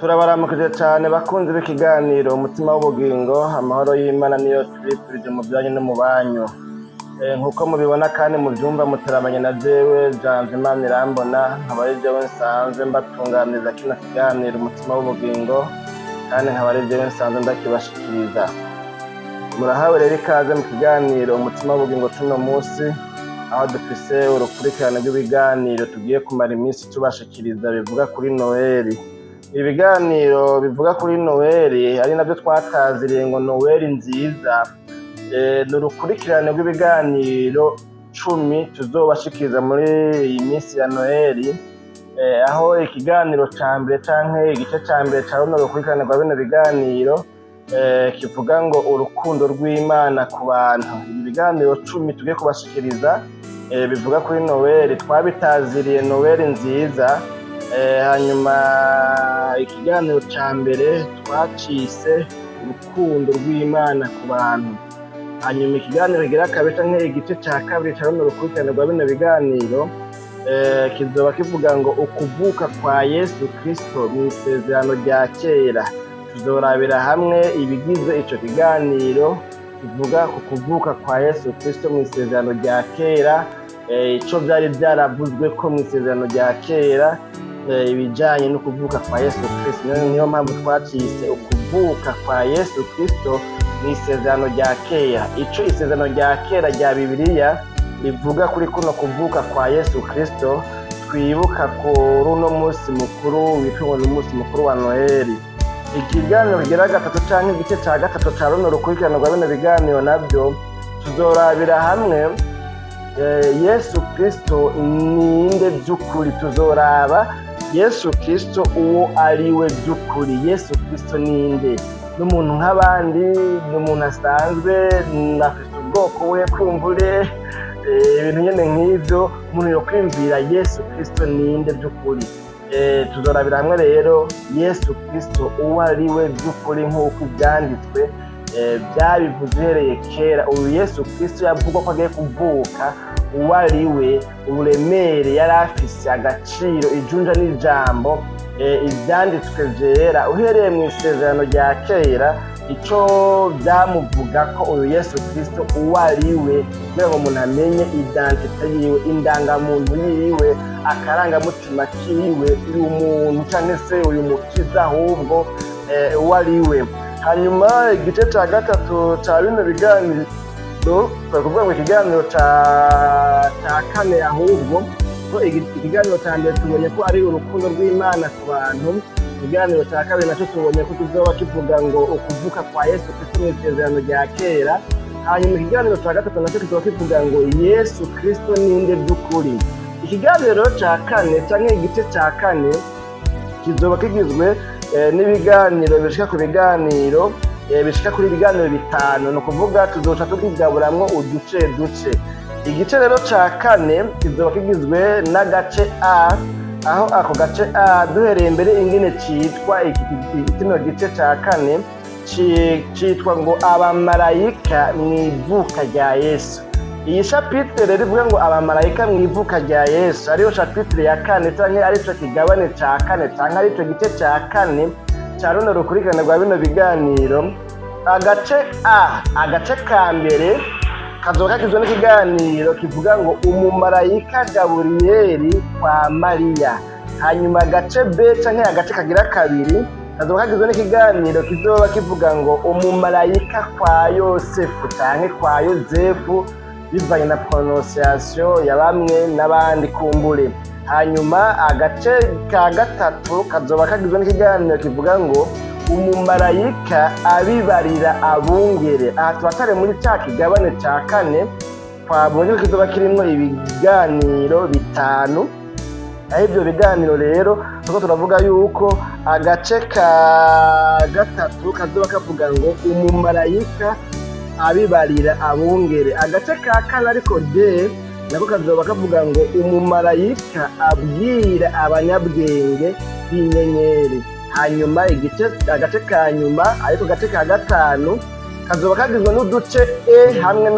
Turabaramukije cyane bakunzi b'ikiganiro Umutima w'Ubugingo. Amahoro y'Imana niyo tubifurije mu byanyu no mu banyu. Nkuko mubibona kandi mubyumva, muteramanye na jewe Janvier Imana irambona, nkaba ari jewe nsanzwe mbatunganiriza kino kiganiro Umutima w'Ubugingo, kandi nkaba ari jewe nsanzwe ndakibashikiriza. Murahawe rero ikaze mu kiganiro Umutima w'Ubugingo cuno munsi, aho dufise urukurikirane rw'ibiganiro tugiye kumara iminsi tubashikiriza bivuga kuri Noheli. Ibiganiro bivuga kuri Noheli, ari nabyo twataziriye ngo Noheli nziza, ni urukurikirane rw'ibiganiro 10 tuzobashikiriza muri iyi minsi ya Noheli, aho ikiganiro ca mbere canke igice ca mbere ca runo rukurikirane rwa bino biganiro kivuga ngo urukundo rw'Imana ku bantu. Ibi biganiro 10 tugiye kubashikiriza bivuga kuri Noheli twabitaziriye Noheli nziza. Hanyuma ikiganiro ca mbere twacise urukundo rw'Imana ku bantu. Hanyuma ikiganiro kigira kabiri canke igice ca kabiri ca runo rukurikirane rwa bino biganiro kizoba kivuga ngo ukuvuka kwa Yesu Kristo mu isezerano rya kera. Tuzorabira hamwe ibigize ico kiganiro kivuga ku kuvuka kwa Yesu Kristo mu isezerano rya kera, ico vyari vyaravuzwe ko mu isezerano rya kera, ibijanye no kuvuka kwa Yesu Kristo. Niyo mpamvu twacise ukuvuka kwa Yesu Kristo mu isezerano rya kera, ico isezerano rya kera rya Bibiliya rivuga kuri kuno kuvuka kwa Yesu Kristo twibuka kuri uno munsi mukuru witwa ngo ni umunsi mukuru wa Noheli. Ikiganiro kigira gatatu canke igice ca gatatu ca runo rukurikirane rwa bino biganiro navyo tuzorabira hamwe Yesu Kristo ninde by'ukuri. Tuzoraba Yesu Kristo uwo ari we by'ukuri. Yesu Kristo ninde? Ni umuntu nk'abandi? Ni umuntu asanzwe? Afite ubwoko we kumbure, ibintu nyene nk'ivyo umuntu yokwiyumvira. Yesu Kristo ninde by'ukuri? Tuzorabira hamwe rero Yesu Kristo uwo ari we by'ukuri nk'uko ibyanditswe byabivuze uhereye kera. Uyu Yesu Kristo yavugwa ko agiye kuvuka, uwo ari we, uburemere yari afise, agaciro, ijunja n'ijambo, ibyanditswe vyera uhereye mu isezerano rya kera ico byamuvuga ko uyu Yesu Kristo uwo ari we, kugira ngo umuntu amenye identité yiwe, indangamuntu yiwe, akarangamutima kiwe, uyu muntu canke se uyu mukiza ahubwo uwo ari we. Hanyuma igice ca gatatu ca bino biganiro, twari kuvuga ngo ikiganiro ca kane ahubwo, ko ikiganiro ca mbere tubonye ko ari urukundo rw'Imana ku bantu. Ikiganiro ca kabiri nacyo tubonye ko kizoba kivuga ngo ukuvuka kwa Yesu Kristo mu isezerano rya kera. Hanyuma ikiganiro ca gatatu nacyo kizoba kivuga ngo Yesu Kristo ninde by'ukuri. Ikiganiro ca kane canke igice ca kane kizoba kigizwe n'ibiganiro bishika ku biganiro bishika kuri ibiganiro bitanu. Ni ukuvuga tuzoca tukigaburamwo uduce duce. Igice rero ca kane kizoba kigizwe n'agace A, aho ako gace A, duhereye mbere ingene citwa, kino gice ca kane citwa ngo abamarayika mu ivuka rya Yesu. Iyi chapitre rero ivuga ngo abamarayika mu ivuka rya Yesu, ariyo chapitre ya kane canke arico kigabane ca kane canke arico gice ca kane ca runo rukurikirane rwa bino biganiro. Agace A, agace ka mbere, kazoba kagizwe n'ikiganiro kivuga ngo umumarayika Gaburiyeli kwa Mariya. Hanyuma agace B canke agace kagira kabiri kazoba kagizwe n'ikiganiro kizoba kivuga ngo umumarayika kwa Yosefu canke kwa Yozefu, bivanye na prononciation ya bamwe n'abandi kumbure. Hanyuma agace ka gatatu kazoba kagizwe n'ikiganiro kivuga ngo umumarayika abibarira abungere. Aha tuba tari muri ca kigabane ca kane twabonye ko kizoba kirimwo ibiganiro bitanu. Aho ivyo biganiro rero turiko turavuga yuko agace ka gatatu kazoba kavuga ngo umumarayika abibarira abungere. Agace ka kane ariko D nako kazoba kavuga ngo umumarayika abwira abanyabwenge b'inyenyeri. Hanyuma igice, agace ka nyuma, ariko gace ka gatanu, kazoba kagizwe n'uduce E hamwe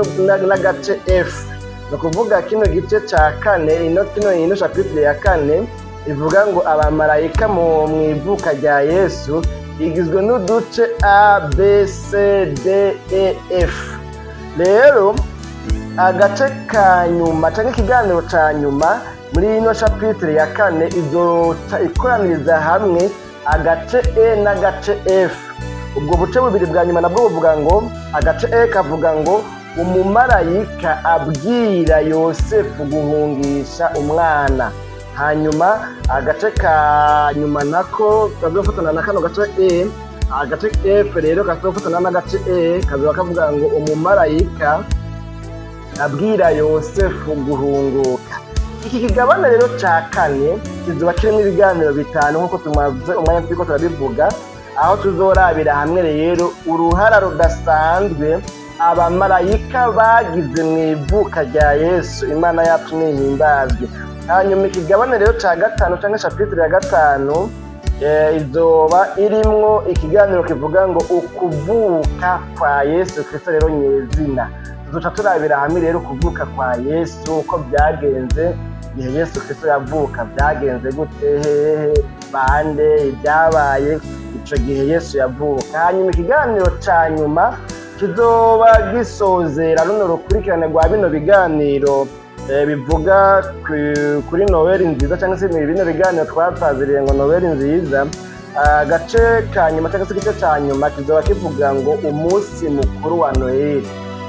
n'agace F. Ni ukuvuga kino gice ca kane, ino kino ino chapitre ya kane. ivuga ngo abamarayika mu ivuka rya Yesu, igizwe n'uduce A, B, C, D, E, F. Rero agace ka nyuma canke ikiganiro ca nyuma muri ino chapitre ya kane izoca ikoraniriza hamwe agace E n'agace F. Ubwo buce bubiri bwa nyuma nabwo buvuga ngo, agace E kavuga ngo umumarayika abwira Yosefu guhungisha umwana. Hanyuma agace ka nyuma nako kazofatana na kano gace E. Agace F rero kazofatana n'agace E, kazoba kavuga ngo umumarayika abwira Yosefu guhunguka. Iki kigabane rero ca kane kizoba kirimo ibiganiro bitanu, nk'uko tumaze umwanya turiko turabivuga, aho tuzorabira hamwe rero uruhara rudasanzwe abamarayika bagize mu ivuka rya Yesu. Imana yacu nihimbazwe. Hanyuma ikigabane rero ca gatanu canke chapitre ya gatanu izoba irimwo ikiganiro kivuga ngo ukuvuka kwa Yesu Kristo. Rero nyezina tuzoca turabira hamwe rero ukuvuka kwa Yesu uko byagenze, igihe Yesu Kristo yavuka byagenze gute, hehe, bande, ibyabaye ico gihe Yesu yavuka. Hanyuma ikiganiro ca nyuma kizoba gisozera runo rukurikirane rwa bino biganiro bivuga kuri Noweli nziza, cyangwa se bino biganiro twataziriye ngo Noweli nziza. Agace ka nyuma cyangwa se igice ca nyuma kizoba kivuga ngo umunsi mukuru wa Noheli.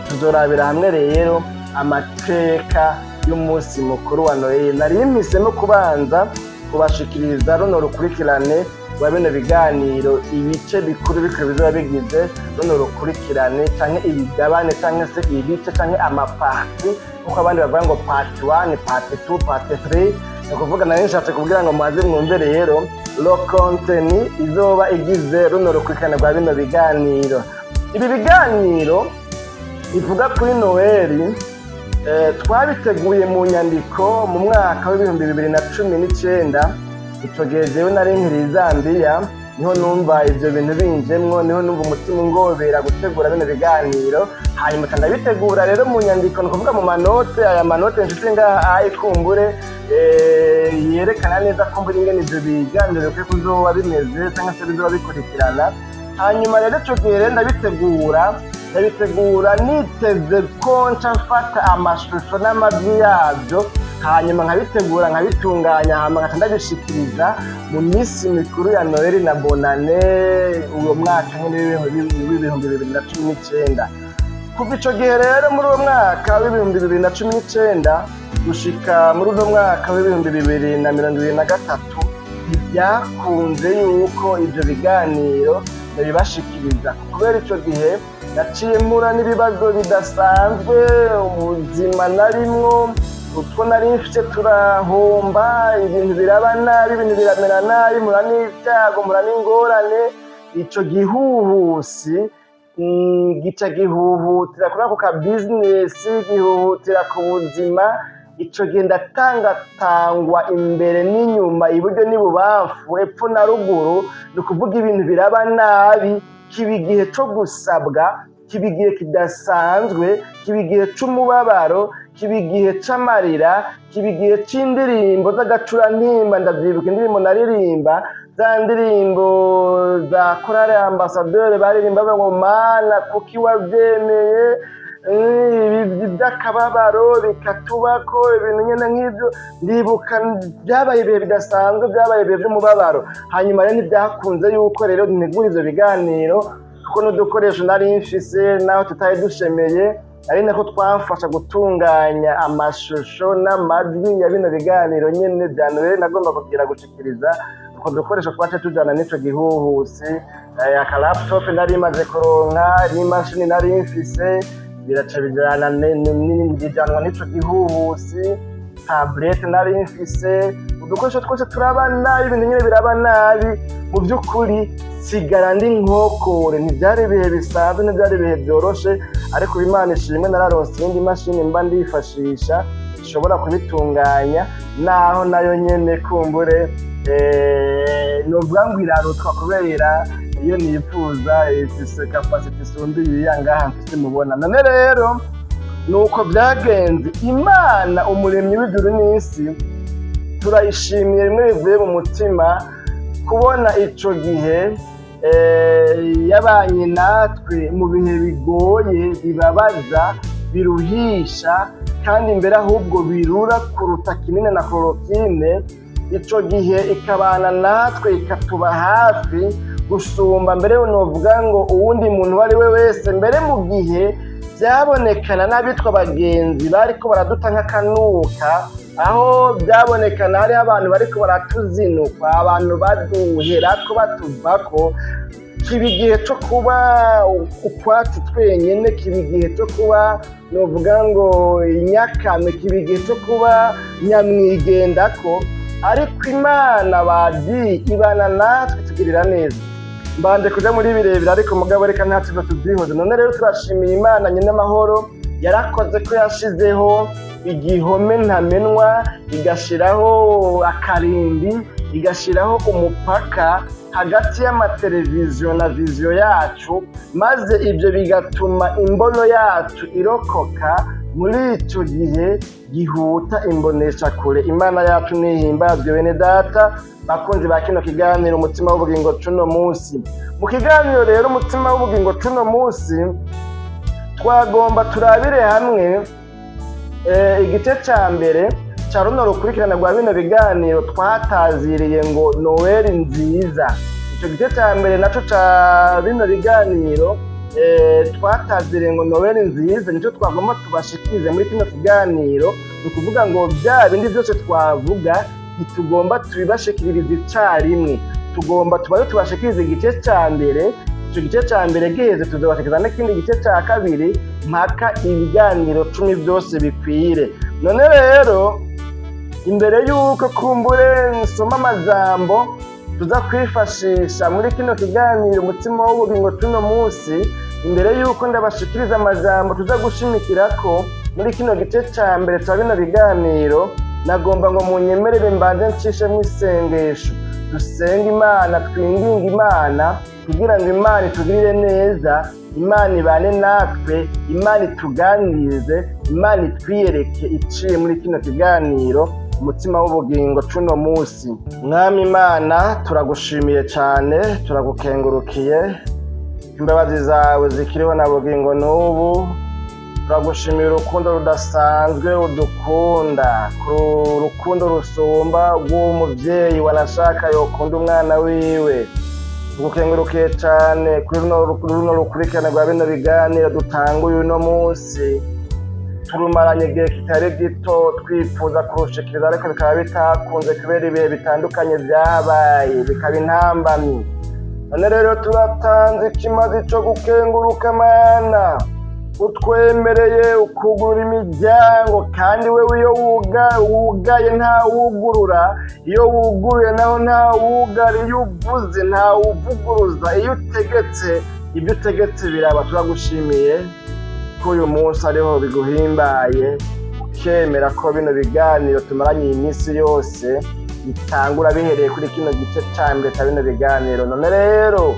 Tuzorabira hamwe rero amateka y'umunsi mukuru wa Noheli. Nari mpisemo kubanza kubashikiriza runo rukurikirane rwa bino biganiro, ibice bikuru bikuru bizoba bigize runo rukurikirane, canke ibigabane, canke se ibice, canke ama parties, nkuko abandi bavuga ngo part 1, part 2, part 3. Ni ukuvuga nari nshatse kubwira ngo mubaze mwumve rero le contenu izoba igize runo rukurikirane rwa bino biganiro. Ibi biganiro bivuga kuri Noheli twabiteguye mu nyandiko mu mwaka w'2019. Ico gihe jewe nari nkiri i Zambiya, niho numva ivyo bintu binjemwo, niho numva umutima ungobera gutegura bino biganiro. Hanyuma nca ndabitegura rero mu nyandiko, ni ukuvuga mu ma notes. Aya ma notes mfise ngaha ayikumbure yerekana neza kumbura ingene ivyo biganiro bikwiye kuzoba bimeze cyangwa se bizoba bikurikirana. Hanyuma rero ico gihe rero ndabitegura niteze ko nca mfata amashusho n'amajwi yabyo, hanyuma nkabitegura, nkabitunganya, hama nkaca ndabishikiriza mu minsi mikuru ya Noheli na Bonane uwo mwaka nyene w'2019. Kuva ico gihe rero, muri uwo mwaka w'2019 gushika muri uno mwaka w'2023, ntibyakunze yuko ivyo biganiro ndabibashikiriza, kubera ico gihe naciye mpura n'ibibazo bidasanzwe. Ubuzima narimwo, utwo nari mfite turahomba, ibintu biraba nabi, ibintu biramera nabi, mpura n'ibyago, mpura n'ingorane. Ico gihuhusi gica gihuhutira kuri ako ka business, gihuhutira ku buzima. Ico gihe ndatangatangwa imbere n'inyuma, iburyo n'ibubamfu, epfo na ruguru. Ni ukuvuga ibintu biraba nabi, kiba igihe co gusabwa, kiba igihe kidasanzwe, kiba igihe c'umubabaro, kiba igihe c'amarira, kiba igihe c'indirimbo z'agacurantimba. Ndavyibuka indirimbo naririmba, za ndirimbo za korale Ambassadeur baririmba bavuga ngo "Mana, kuki wavyemeye ibi by'akababaro bikatubako?" Ibintu nyene nk'ivyo. Ndibuka byabaye ibihe bidasanzwe, byabaye ibihe by'umubabaro. Hanyuma rero ntibyakunze yuko rero ntegura ivyo biganiro, kuko n'udukoresho nari mfise naho tutari dushemeye, ari nako twamfasha gutunganya amashusho n'amajwi ya bino biganiro nyene bya Noheli nagomba kugira gushikiriza. Utwo dukoresho twace tujana n'ico gihuhusi, aka laptop nari maze kuronka n'imashini nari mfise biraca bijana bijanwa n'ico gihuhusi, tablette nari mfise, udukoresho twose turaba nabi, ibintu nyene biraba nabi. Mu by'ukuri sigara ndi nkokore. Ntibyari ibihe bisanzwe, ntibyari ibihe byoroshe, ariko ubu Imana ishimwe, nararonse iyindi mashini mba ndifashisha ishobora kubitunganya, naho nayo nyene kumbure novuga ngo irarutwa, kubera iyo nifuza ifise capacité isumba iya ngaha mfise mubona. None rero nuko byagenze. Imana umuremyi w'ijuru n'isi. Turayishimiye bimwe bivuye mu mutima kubona ico gihe yabanye natwe mu bihe bigoye, bibabaza, biruhisha, kandi mbere ahubwo birura kuruta kinini na chloroquine. Ico gihe ikabana natwe, ikatuba hafi gusumba mbere novuga ngo uwundi muntu uwo ari we wese. Mbere mu gihe byabonekana n'abitwa bagenzi bariko baraduta nk'akanuka, aho byabonekana hariho abantu bariko baratuzinukwa, abantu baduherako batuvako, kiba igihe co kuba ukwacu twenyene, kiba igihe co kuba novuga ngo inyakame, kiba igihe co kuba nyamwigendako, ariko Imana badi ibana natwe, tugirira neza. Mbanje kuja muri birebire, ariko mugabo reka nta tuzo tuvyihoze. None rero turashimiye Imana nyine amahoro, yarakoze ko yashizeho igihome ntamenwa, igashiraho akarimbi, igashiraho umupaka hagati y'amateleviziyo na viziyo yacu, maze ibyo bigatuma imbono yacu irokoka muri ico gihe gihuta imboneshakure. Imana yacu nihimbazwe. Bene data bakunzi ba kino kiganiro Umutima w'Ubugingo cuno munsi, mu kiganiro rero Umutima w'Ubugingo cuno munsi, twagomba turabire hamwe igice ca mbere ca runo rukurikirane rwa bino biganiro twataziriye ngo Noweli Nziza. Ico gice ca mbere naco ca bino biganiro twataziriye ngo Noweli Nziza, nico twagomba tubashikirize muri kino kiganiro. Ni ukuvuga ngo bya bindi byose twavuga ntitugomba tubibashikirize icarimwe, tugomba tubaze tubashikirize igice ca mbere. Ico gice ca mbere giheze, tuzobashikiriza n'ikindi gice ca kabiri mpaka ibiganiro 10 byose bikwire. None rero imbere y'uko kumbure nsoma amajambo tuza kwifashisha muri kino kiganiro Umutima w'Ubugingo tuno munsi, imbere y'uko ndabashikiriza amajambo tuza gushimikirako muri kino gice ca mbere ca bino biganiro, nagomba ngo munyemerere mbanze ncishemwo isengesho, dusenge Imana, twinginge Imana kugira ngo Imana itugirire neza, Imana ibane natwe, Imana ituganirize, Imana itwiyereke iciye muri kino kiganiro Umutima w'Ubugingo cuno munsi. Mwami Imana, turagushimiye cyane, turagukengurukiye imbabazi zawe zikiriho na bugingo n'ubu. Turagushimiye urukundo rudasanzwe udukunda, ku rukundo rusumba rw'umuvyeyi wanashaka yokunda umwana wiwe. Tugukengurukiye cyane kuri runo rukurikirane rwa bino biganiro dutanguye uno munsi. Turumaranye igihe kitari gito twifuza kurushikiriza, ariko bikaba bitakunze kubera ibihe bitandukanye vyabaye bikaba intambamyi. None rero turatanze ikimazi co gukenguruka, Mana, utwemereye ukugurura imiryango, kandi wewe iyo wugaye ntawugurura, iyo wuguruye naho ntawugara, iyo uvuze ntawuvuguruza, iyo utegetse ibyo utegetse biraba. Turagushimiye ko uyu munsi ariho biguhimbaye, ukemera ko bino biganiro tumaranye iyi minsi yose bitangura bihereye kuri kino gice ca mbere ca bino biganiro. None rero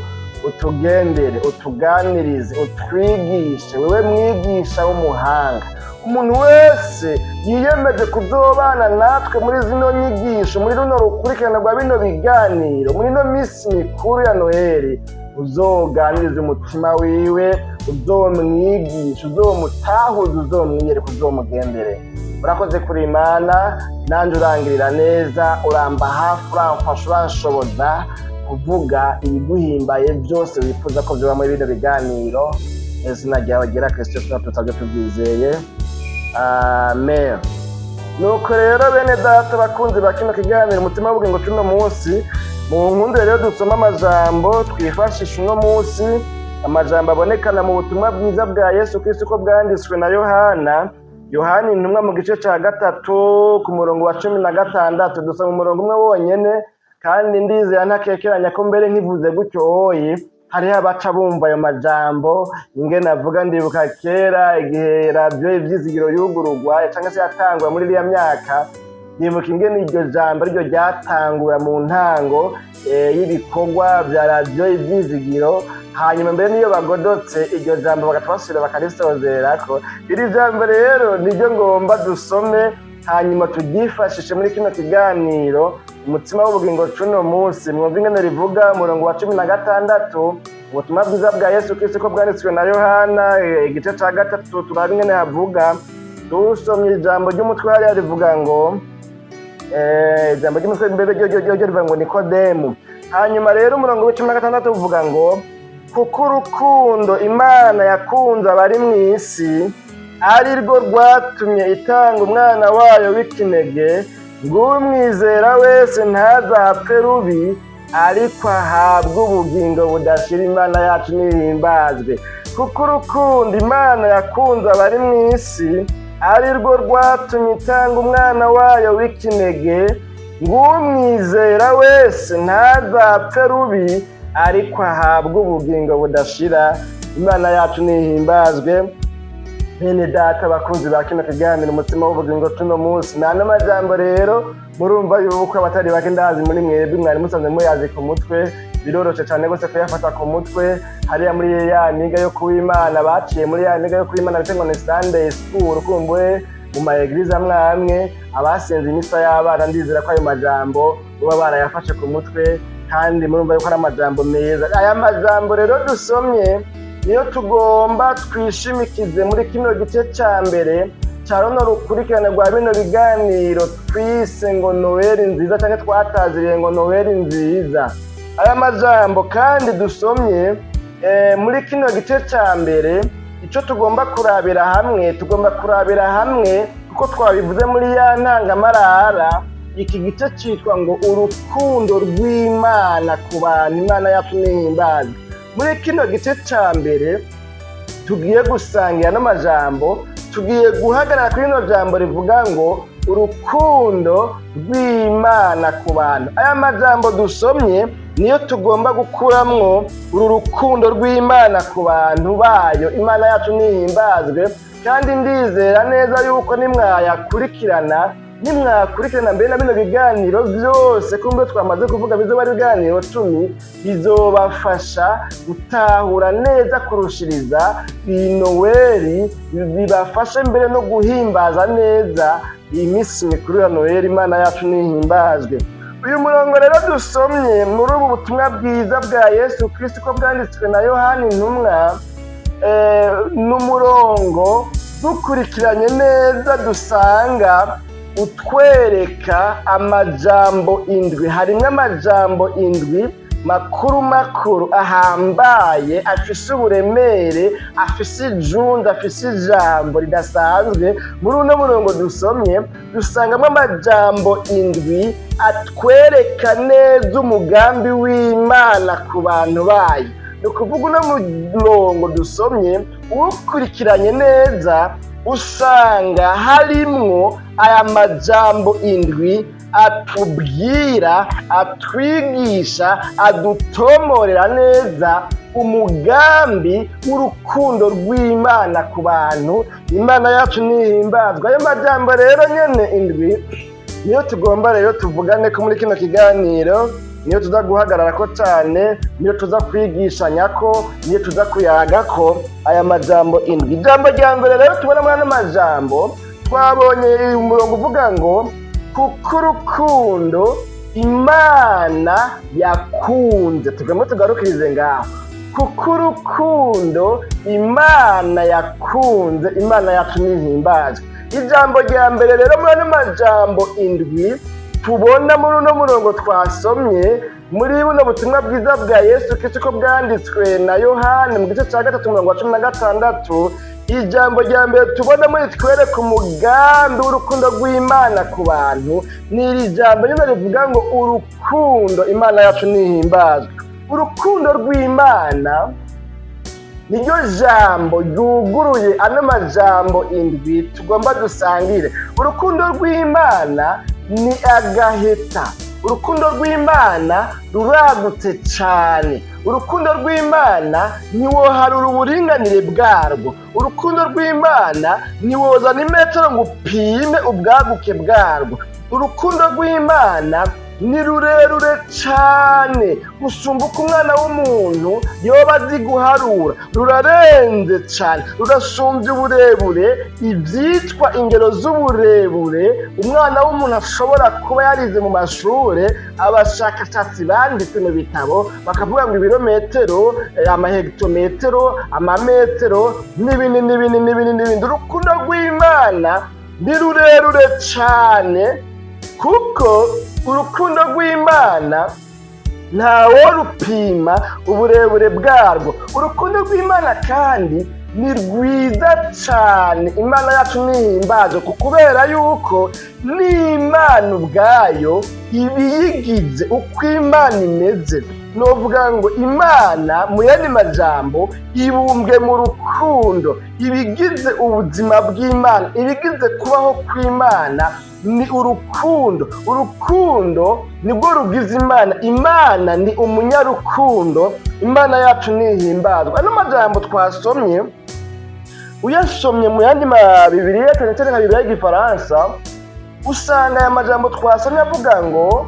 utugendere, utuganirize, utwigishe, wewe mwigisha w'umuhanga. Umuntu wese yiyemeje kuzobana natwe muri zino nyigisho, muri runo rukurikirane rwa bino biganiro, muri ino minsi mikuru ya Noheli, uzoganirize umutima wiwe, uzomwigisha, uzomutahuza, uzomwiyereka, uzomugendere. Urakoze kuri Imana nanjye urangirira neza, uramba hafi, uramfasha, uranshoboza kuvuga ibiguhimbaye byose wifuza ko byoba muri bino biganiro. Izina ryawe ryera Kristo tutabyo tubyizeye, amen. Nuko rero bene data bakunzi ba kino kiganiro Umutima w'Ubugingo cuno munsi, mu nkunde rero dusoma amajambo twifashisha uno munsi, amajambo abonekana mu butumwa bwiza bwa Yesu Kristo uko bwanditswe na Yohana, Yohana intumwa, mu gice ca gatatu ku murongo wa 16. Dusoma umurongo umwe wonyene, kandi ndizera ntakekeranya ko mbere nkivuze gutyo hoyi hariho abaca bumva ayo majambo ingene avuga. Ndibuka kera igihe Radiyo Ivyizigiro yugururwa cyangwa se yatangwa muri iriya myaka, ndibuka ingene iryo jambo ariryo ryatangura mu ntango y'ibikorwa bya Radiyo Ivyizigiro. Hanyuma mbere niyo bagodotse iryo jambo bagaca basubira bakarisozererako. Iri jambo rero niryo ngomba dusome. Hanyuma turyifashishe muri kino kiganiro Umutima w'Ubugingo cuno munsi. Mwumva ingene rivuga, umurongo wa 16, Ubutumwa bwiza bwa Yesu Kristo ko bwanditswe na Yohana, igice ca gatatu. Turabe ingene havuga. Dusomye ijambo ry'umutwe hariya, rivuga ngo ijambo ry'umutwe mbere ryo rivuga ngo Nikodemu. Hanyuma rero umurongo wa 16 uvuga ngo: "Kuko urukundo Imana yakunze abari mu isi ari rwo rwatumye itanga umwana wayo w'ikinege, ngo umwizera wese ntazapfe rubi, ariko ahabwe ubugingo budashira." Imana yacu nihimbazwe. Kuko urukundo Imana yakunze abari mu isi ari rwo rwatumye itanga umwana wayo w'ikinege, ngo umwizera wese ntazapfe rubi, ariko ahabwe ubugingo budashira. Imana yacu nihimbazwe. Bene data, bakunzi ba kino kiganiro Umutima w'Ubugingo tuno munsi, nta n'amajambo rero murumva yuko abatari bake, ndazi muri mwebwe mwari musanzwe muyazi ku mutwe. Biroroshe cyane rwose kuyafata ku mutwe. Hariya muri ya miga yo kuwimana baciye, muri ya miga yo kuwimana bita ngo ni Sunday school, kumbure mu ma église amwe amwe, abasenze imisa y'abana, ndizera ko ayo majambo baba barayafashe ku mutwe, kandi murumva yuko ari amajambo meza. Aya majambo rero dusomye niyo tugomba twishimikize muri kino gice cya mbere cya runo rukurikirane rwa bino biganiro twise ngo Noweli nziza, cyangwa twataziriye ngo Noweli nziza. Aya majambo kandi dusomye muri kino gice cya mbere, icyo tugomba kurabira hamwe, tugomba kurabira hamwe kuko twabivuze muri ya ntangamarara, iki gice cyitwa ngo urukundo rw'Imana ku bantu. Imana yacu nihimbaza. Muri kino gice cya mbere tugiye gusangira n'amajambo, tugiye guhagarara kuri rino jambo rivuga ngo urukundo rw'Imana ku bantu. Aya majambo dusomye niyo tugomba gukuramwo uru rukundo rw'Imana ku bantu bayo. Imana yacu nihimbazwe. Kandi ndizera neza yuko nimwayakurikirana, nimwakurikirana mbere na bino biganiro byose kumbe twamaze kuvuga, bizoba ari ibiganiro 10, bizobafasha gutahura neza kurushiriza iyi Noweli, bibafashe mbere no guhimbaza neza iyi minsi mikuru ya Noweli. Imana yacu nihimbazwe. Uyu murongo rero dusomye muri ubu butumwa bwiza bwa Yesu Kristo ko bwanditswe na Yohani intumwa, ni umurongo dukurikiranye neza dusanga utwereka amajambo indwi. Harimwo amajambo indwi makuru makuru ahambaye, afise uburemere, afise ijunda, afise ijambo ridasanzwe. Muri uno murongo dusomye dusangamo amajambo indwi atwereka neza umugambi w'Imana ku bantu bayo. Ni ukuvuga uno murongo dusomye uwukurikiranye neza, usanga harimwo aya majambo indwi atubwira, atwigisha, adutomorera neza umugambi w'urukundo rw'Imana ku bantu. Imana yacu nihimbazwa. Ayo majambo rero nyene indwi niyo tugomba rero tuvugane ko muri kino kiganiro, niyo tuza guhagarara ko cyane, niyo tuza kwigishanya ko, niyo tuza kuyaga ko aya majambo indwi. Ijambo rya mbere rero tubona muri ano majambo twabonye, umurongo uvuga ngo kuko urukundo Imana yakunze. Tugomba tugarukirize ngaho, kuko urukundo Imana yakunze. Imana yacu nihimbazwe. Ijambo rya mbere rero muri ano majambo indwi tubona muri uno murongo twasomye muri buno butumwa bwiza bwa Yesu Kristo ko bwanditswe na Yohani mu gice cya gatatu, umurongo wa 16, ijambo rya mbere tubona muri twereka umugambi w'urukundo rw'Imana ku bantu ni iri jambo nyine rivuga ngo urukundo. Imana yacu nihimbazwe. Urukundo rw'Imana niryo jambo ryuguruye ano majambo indwi tugomba dusangire. Urukundo rw'Imana ni agaheta. Urukundo rw'Imana ruragutse cyane. Urukundo rw'Imana ntiwoharura uburinganire bwarwo. Urukundo rw'Imana ntiwozana imetero ngo upime ubwaguke bwarwo. Urukundo rw'Imana Ni rurerure cane gusumba uko umwana w'umuntu yoba azi guharura. Rurarenze cane, rurasumbya uburebure ivyitwa ingero z'uburebure umwana w'umuntu ashobora kuba yarize mu mashure. Abashakashatsi banditse mu bitabo bakavuga ngo ibirometero, amahegitometero, amametero n'ibindi n'ibindi n'ibindi n'ibindi. Urukundo rw'Imana ni rurerure cane, kuko urukundo rw'Imana ntaworupima uburebure bwarwo. Urukundo rw'Imana kandi ni rwiza cane. Imana yacu nihimbazwe, kubera yuko n'Imana ubwayo ibiyigize, uko Imana imeze, novuga ngo Imana mu yandi majambo ibumbwe mu rukundo. Ibigize ubuzima bw'Imana, ibigize kubaho kw'Imana ni urukundo. Urukundo nibwo rugize Imana. Imana ni umunyarukundo. Imana yacu nihimbazwa. Ano majambo twasomye, uyasomye mu yandi ma Bibiliya, cyane cyane nka Bibiliya y'Igifaransa, usanga aya majambo twasomye avuga ngo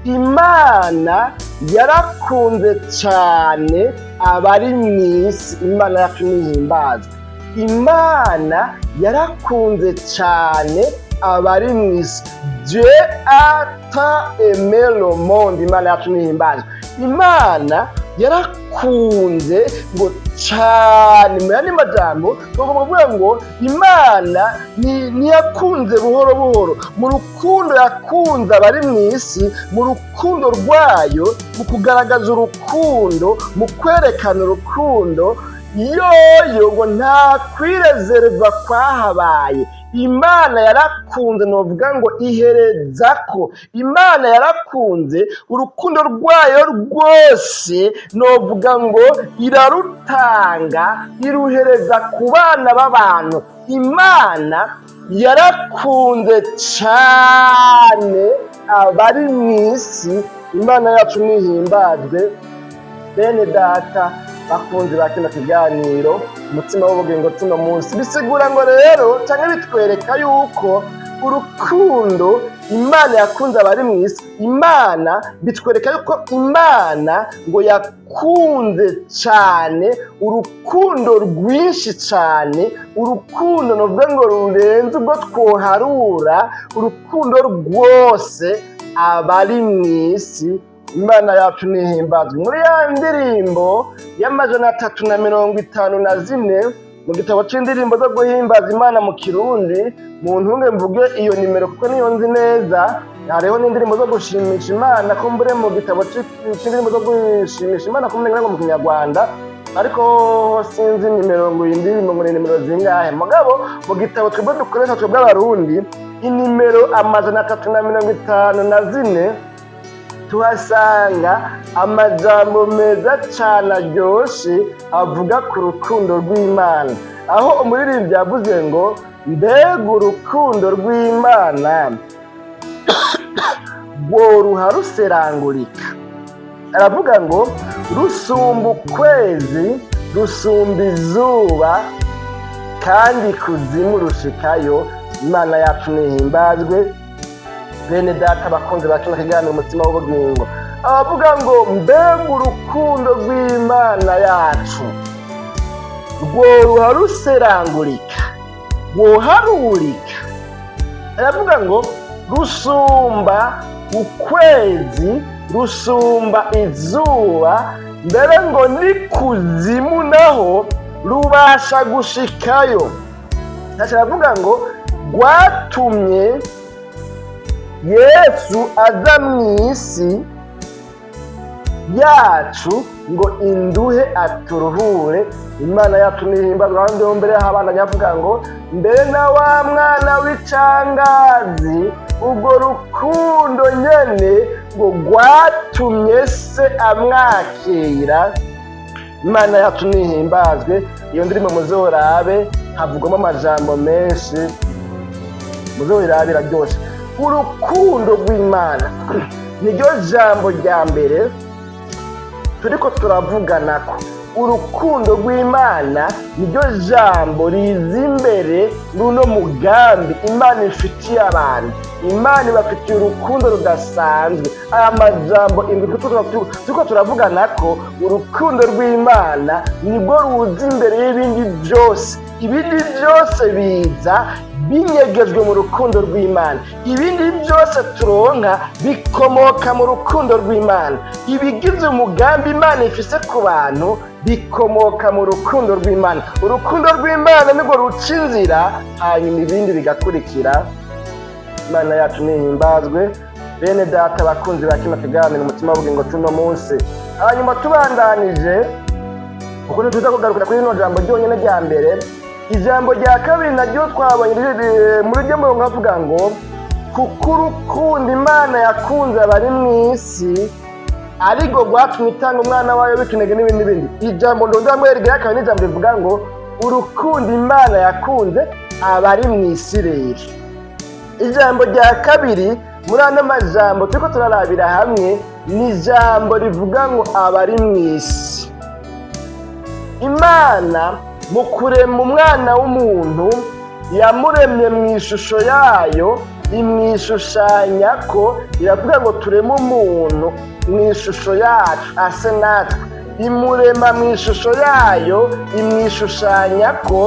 Imana yarakunze cyane abari mu isi. Imana yacu nihimbazwe. Imana yarakunze cyane abari mu isi. Dieu a tant aimé le monde. Imana yacu nihimbazwe. Imana yarakunze ngo cyane. Mu yandi majambo tugomba kuvuga ngo Imana ntiyakunze buhoro buhoro. Mu rukundo yakunze abari mu isi, mu rukundo rwayo, mu kugaragaza urukundo, mu kwerekana urukundo, yoyo ngo nta kwirezerva kwahabaye. Imana yarakunze, novuga ngo ihereza ko Imana yarakunze urukundo rwayo rwose, novuga ngo irarutanga, iruhereza ku bana b'abantu. Imana yarakunze cyane abari mu isi. Imana yacu nihimbazwe. Bene Data bakunzi ba kino kiganiro Umutima w'Ubugingo, tuno munsi bisigura ngo rero, cyangwa bitwereka yuko urukundo Imana yakunze abari mu isi, Imana bitwereka yuko Imana ngo yakunze cyane, urukundo rwinshi cyane, urukundo nuvuga ngo rurenze ubwo twoharura, urukundo rwose abari mu isi. Imana yacu nihimbazwe. Muri ya ndirimbo y'354 mu gitabo c'indirimbo zo guhimbaza Imana mu Kirundi, mu ntunge mvuge iyo nimero kuko niyo nzi neza. Hariho n'indirimbo zo gushimisha Imana kumbure mu gitabo c'indirimbo zo gushimisha Imana kumbure ngo mu Kinyarwanda, ariko sinzi nimero ngo iyi ndirimbo ngo ni nimero zingahe. Mugabo mu gitabo twebwe dukoresha, twebwe Abarundi, inimero 354, tuhasanga amajambo meza cane aryoshe avuga ku rukundo rw'Imana, aho umuririmbyi yavuze ngo: "Mbega urukundo rw'Imana rworuha ruserangurika!" Aravuga ngo rusumba ukwezi, rusumba izuba, kandi kuzimu rushikayo. Imana yacu nihimbazwe. Bene Data bakunze ba kino kiganiro Umutima w'Ubugingo, abavuga ngo: "Mbega urukundo rw'Imana yacu rworuha ruserangurika, rwoharurika!" Aravuga ngo rusumba ukwezi, rusumba izuba, mbere ngo n'ikuzimu naho rubasha gushikayo. Aravuga ngo rwatumye Yesu aza mu isi yacu ngo induhe aturuhure. Imana yacu nihimbazwa. Ahandi ho mbere habana avuga ngo: "Mbere na wa mwana w'icangazi, urwo rukundo nyene ngo rwatumye se amwakira." Imana yacu nihimbazwe. Iyo ndirimbo muzorabe, havugwamo amajambo menshi, muzorabe, iraryoshe. Urukundo rw'Imana niryo jambo rya mbere turiko turavuganako. Urukundo rw'Imana niryo jambo riza imbere runo mugambi Imana ifitiye abantu. Imana ibafitiye urukundo rudasanzwe. Aya majambo indwi turiko turavugana ko urukundo rw'Imana nibwo ruza imbere y'ibindi byose. Ibindi byose biza binyegejwe mu rukundo rw'Imana. Ibindi byose turonka bikomoka mu rukundo rw'Imana. Ibigize umugambi Imana ifise ku bantu bikomoka mu rukundo rw'Imana. Urukundo rw'Imana nirwo ruca inzira, hanyuma ibindi bigakurikira. Imana yacu nihimbazwe. Bene data, bakunzi ba kino kiganiro Umutima w'Ubugingo tuno munsi, hanyuma tubandanije, kuko ntituza kugarukira kuri rino jambo ryonyine rya mbere. Ijambo rya kabiri naryo twabonye muri ryo murongo havuga ngo: "Kuko urukundo Imana yakunze abari mu isi ariko rwatumye itanga umwana wayo w'ikinege", n'ibindi n'ibindi. Ijambo ndondamwe rigira kabiri n'ijambo rivuga ngo urukundo Imana yakunze abari mu isi. Rero ijambo rya kabiri muri ano majambo turiko turarabira hamwe ni ijambo rivuga ngo abari mu isi. Imana mu kurema umwana w'umuntu yamuremye mu ishusho yayo, imwishushanya ko iravuga ngo tureme umuntu mu ishusho yacu, ase natwe. Imurema mu ishusho yayo, imwishushanya ko,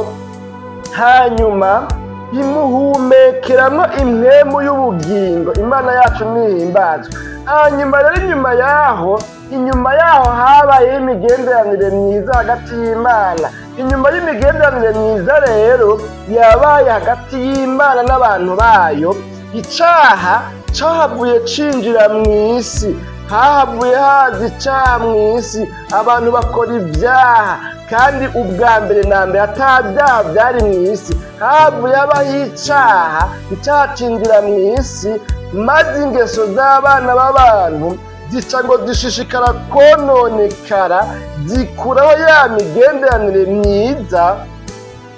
hanyuma imuhumekeramo impwemu y'ubugingo. Imana yacu nihimbazwe. Hanyuma rero inyuma yaho habayeho imigenderanire myiza hagati y'Imana. Inyuma y'imigenderanire myiza rero yabaye hagati y'Imana n'abantu bayo, icaha cahavuye cinjira mu isi. Hahavuye haza icaha mu isi, abantu bakora ibyaha. Kandi ubwa mbere na mbere ata byaha byari mu isi. Havuye habaho icaha, icaha cinjira mu isi, maze ingeso z'abana b'abantu zica ngo zishishikara kononekara, zikuraho ya migenderanire myiza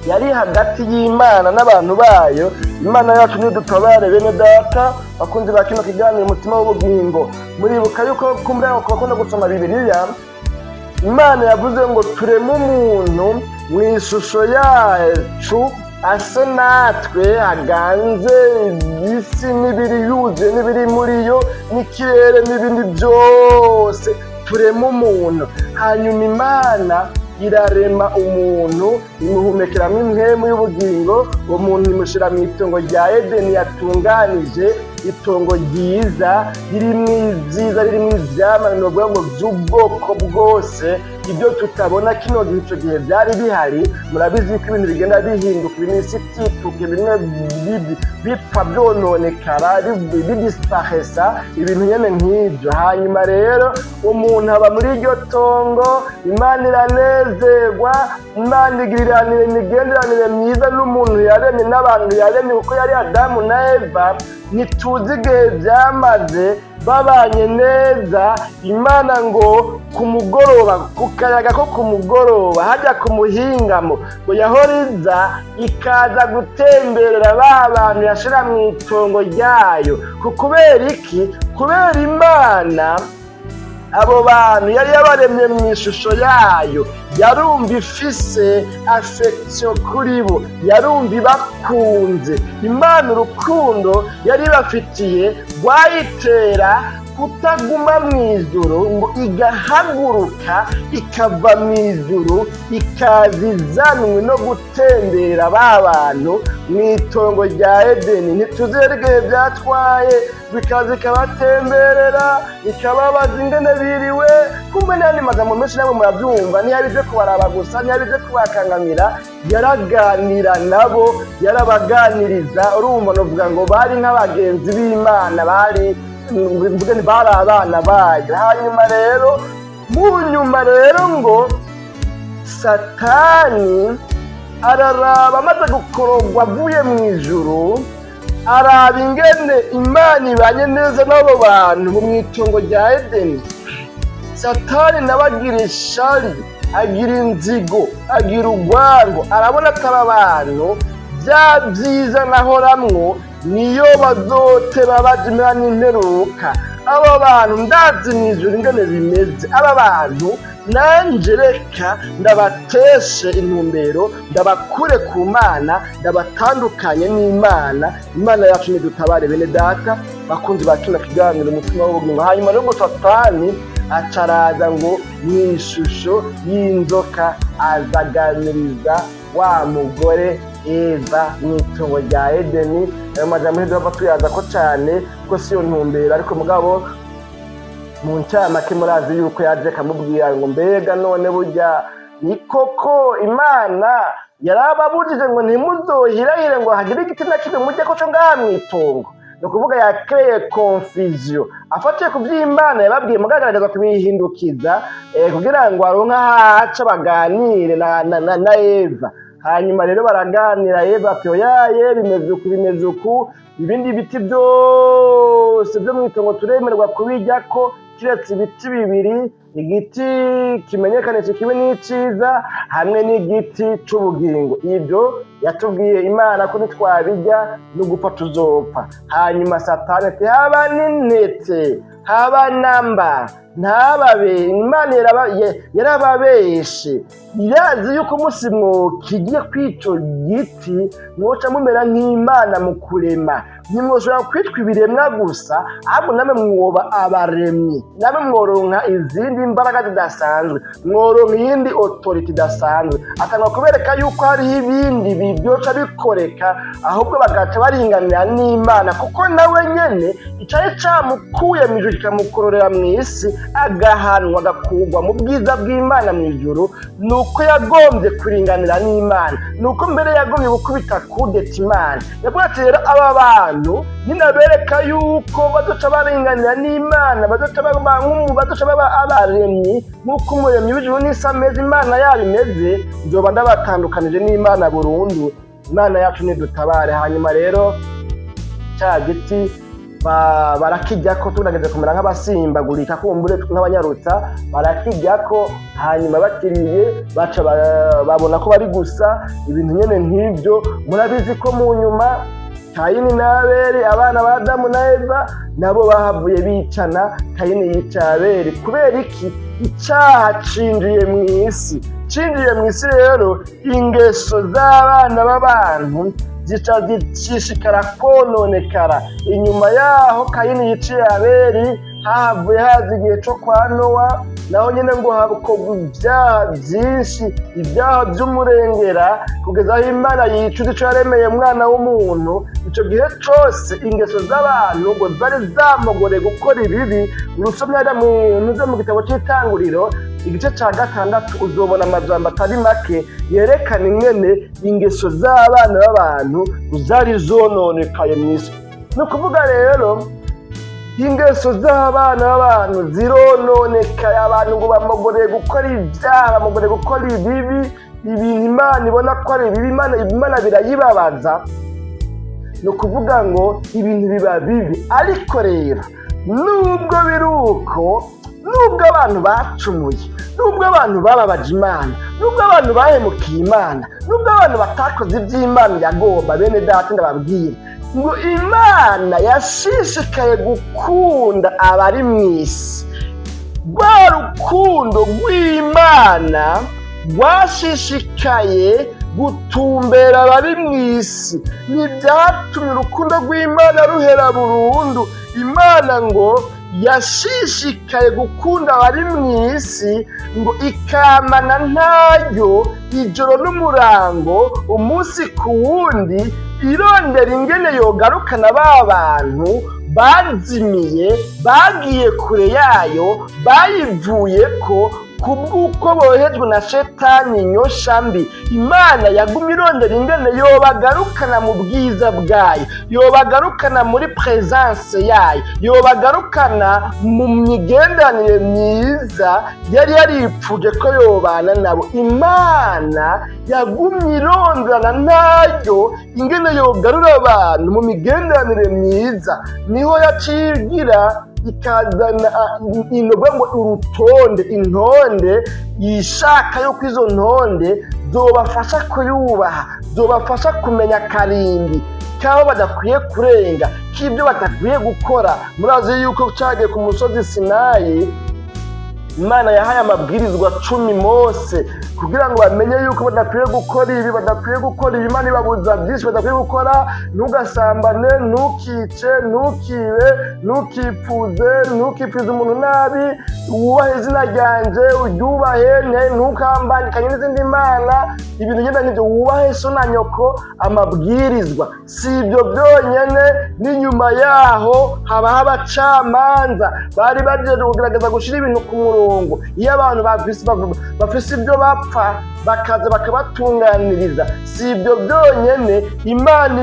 yari hagati y'Imana n'abantu bayo. Imana yacu nidutabare. Bene data, bakunzi ba kino kiganiro Umutima w'Ubugingo, muribuka yuko kumbura bakunda gusoma Bibiliya, Imana yavuze ngo tureme umuntu mu ishusho yacu, ase natwe, aganze isi n'ibiri yuzuye n'ibiri muri yo n'ikirere n'ibindi byose. Tureme umuntu. Hanyuma Imana irarema umuntu, imuhumekeramo impwemu y'ubugingo. Uwo muntu imushyira mu itongo rya Edeni yatunganije, itongo ryiza ririmo ibyiza, ririmo ivyamwa, ni ukuvuga ngo by'ubwoko bwose. Ibyo tutabona kino gihe, ico gihe byari bihari. Murabizi ko ibintu bigenda bihinduka, ibintu isi itituka, bimwe bipfa, byononekara, bidisparesa, ibintu nyene nk'ibyo. Hanyuma rero umuntu aba muri iryo tongo, Imana iranezerwa. Imana igiriranira imigenderanire myiza n'umuntu yaremye n'abantu yaremye, kuko yari Adamu na Eva. Ntituzi igihe byamaze babanye neza. Imana ngo ku mugoroba, ku kayaga ko ku mugoroba, hajya ku muhingamo, ngo yahora iza ikaza gutemberera ba bantu yashira mu itongo ryayo. Ku kubera iki? Kubera Imana abo bantu yari yabaremye mu ishusho yayo, yarumva ifise affection kuri bo, yarumva ibakunze. Imana urukundo yari ibafitiye rwayitera kutaguma mu ijuru, ngo igahaguruka ikava mu ijuru, ikaza izanwe no gutembera ba bantu mu itongo rya Edeni. Ntituzi rero igihe byatwaye, bikaza ikabatemberera, ikababaza ingene biriwe, kumbe n'ayandi magambo menshi namwe murabyumva. Ntiyabije kubaraba gusa, ntiyabije kubakangamira, yaraganira nabo, yarabaganiriza. Urumva novuga ngo bari nk'abagenzi b'Imana, bari mvuge ni bari abana bayo. Hanyuma rero mu nyuma rero ngo Satani araraba, amaze gukorogwa avuye mu ijuru, araba ingene Imana ibanye neza n'abo bantu mu itongo rya Edeni. Satani nawe agira ishari, agira inzigo, agira urwango. Arabona atari abantu bya byiza nahoramwo niyo bazoteba baja impera n'imperuka. Aba bantu ndazi mw'ijuru ingene bimeze. Aba bantu nanje reka ndabateshe intumbero, ndabakure ku Mana, ndabatandukanye n'Imana. Imana yacu nidutabare, bene data bakunzi ba kino kiganiro Umutima w'Ubugingo. Hanyuma rero ngo Satani acaraza ngo mw'ishusho y'inzoka, azaganiriza wa mugore Eva mw'itongo rya Edeni. Ayo majambo ntidupfa tuyaza ko cane kuko siyo ntumbero, ariko mugabo mu ncamake murazi yuko yaje akamubwira ngo: "Mbega none burya ni koko Imana yarababujije ngo ntimuzohirahire ngo hagire igiti na kimwe mujye ko co ngaha mw'itongo?" Ni ukuvuga yakreye confusion afatiye ku vy'Imana yababwiye, mugabo agerageza kubihindukiza kugira ngo aronke aho aca baganire na Eva. Hanyuma rero baraganira. Eva ati: "Oyaye, bimeze uku, bimeze uku. Ibindi biti byose byo mw'itongo turemerwa kubiryako, kiretse ibiti bibiri: igiti kimenyekanisha ikibi n'iciza, hamwe n'igiti c'ubugingo. Ibyo yatubwiye Imana ko nitwabirya no gupfa tuzopfa." Hanyuma Satani ati: "Haba n'intete, haba namba, ntababe. Imana yarababeshe. Irazi yuko umunsi mwokigiye kw'ico giti mwoca mumera nk'Imana mu kurema. Ntimwoshobora kwitwa ibiremwa gusa, ahubwo namwe mwoba abaremyi, namwe mworonka izindi mbaraga zidasanzwe, mworonka iyindi autorité idasanzwe." Atangwa kubereka yuko hariho ibindi bibyoca bikoreka, ahubwo bagaca baringanira n'Imana, kuko nawe nyene icari camukuye mw'ijuru kikamukororera mw'isi, agahanwa, agakurwa mu bwiza bw'Imana mw'ijuru, ni uko yagombye kuringanira n'Imana, ni uko mbere yagombye gukubita kudeta Imana. Yavuga ati: "Rero aba bantu ninabereka yuko bazoca baringanira n'Imana, bazoca baba abaremyi nk'uko Umuremyi w'ijuru n'isi ameze, Imana yabo imeze, nzoba ndabatandukanije n'Imana burundu." Imana yacu nidutabare. Hanyuma rero ca giti barakijyako. Tugerageza kumera nk'abasimbagurika, kumbure nk'abanyarutsa, barakijyako. Hanyuma bakiriye baca babona ko bari gusa ibintu nyene nk'ibyo. Murabizi ko mu nyuma Kayini na Abeli, abana ba Adamu na Eva, nabo bahavuye bicana. Kayini yica Abeli. Kubera iki? Icaha cinjiye mu isi. Cinjiye mu isi rero, ingeso z'abana b'abantu zica zishishikara kononekara. Inyuma yaho Kayini yiciye Abeli, hahavuye haza igihe co kwa Nowa. Naho nyine ngo hakorwa ibyaha byinshi, ibyaha by'umurengera, kugeza aho Imana yicuza ico yaremeye umwana w'umuntu. Ico gihe cose ingeso z'abantu ngo zari zamugoreye gukora ibibi. Urusomye hariya muze mu gitabo c'Itanguriro, igice ca 6, uzobona amajambo atari make yerekana ingene ingeso z'abana b'abantu zari zononekaye mw'isi. Ni ukuvuga rero ingeso z'abana b'abantu zirononekaye. Abantu ngo bamugoreye gukora ibyaha, bamugoreye gukora ibibi, ibintu Imana ibona ko ari bibi. Imana birayibabaza. Ni ukuvuga ngo ibintu biba bibi. Ariko rero nubwo biri uko, nubwo abantu bacumuye, nubwo abantu bababaje Imana, nubwo abantu bahemukiye Imana, nubwo abantu batakoze iby'Imana yagomba, bene data, ndababwira ngo Imana yashishikaye gukunda abari mu isi. Rwa rukundo rw'Imana rwashishikaye gutumbera abari mu isi, ntibyatumye urukundo rw'Imana ruhera burundu. Imana ngo yashishikaye gukunda abari mu isi, ngo ikamana ntaryo ijoro n'umurango, umunsi ku wundi, irondera ingene yogarukana ba bantu bazimiye, bagiye kure yayo, bayivuye ko kubw'uko bohejwe na Shetani inyosha mbi. Imana yagumye irondera ingene yobagarukana mu bwiza bwayo, yobagarukana muri présence yayo, yobagarukana mu migenderanire myiza yari yaripfuje ko yobana nabo. Imana yagumye ironderana ntaryo ingene yogarura abantu mu migenderanire myiza. Niho yaciye ikazana inovuga ngo urutonde, intonde, yishaka yuko izo ntonde zobafasha kuyubaha, zobafasha kumenya karimbi k'aho badakwiye kurenga, k'ibyo badakwiye gukora. Murazi yuko cagiye ku musozi Sinayi, Imana yahaye amabwirizwa 10 Mose kugira ngo bamenye yuko badakwiye gukora ibi, badakwiye gukora ibi. Imana ibabuza byinshi badakwiye gukora: ntugasambane, ntukice, ntukibe, ntukipfuze, ntukipfuze umuntu nabi, wubahe izina ryanje, uryubahe, ntukambangikanye n'izindi mana, ibintu ngenda nk'ibyo, wubahe so na nyoko. Amabwirizwa si ibyo byonyene, n'inyuma yaho habaho abacamanza bari baje kugerageza gushyira ibintu ku murongo. Iyo abantu bafise ibyo bapfa, bakaza bakabatunganiriza. Si ibyo byonyene, Imana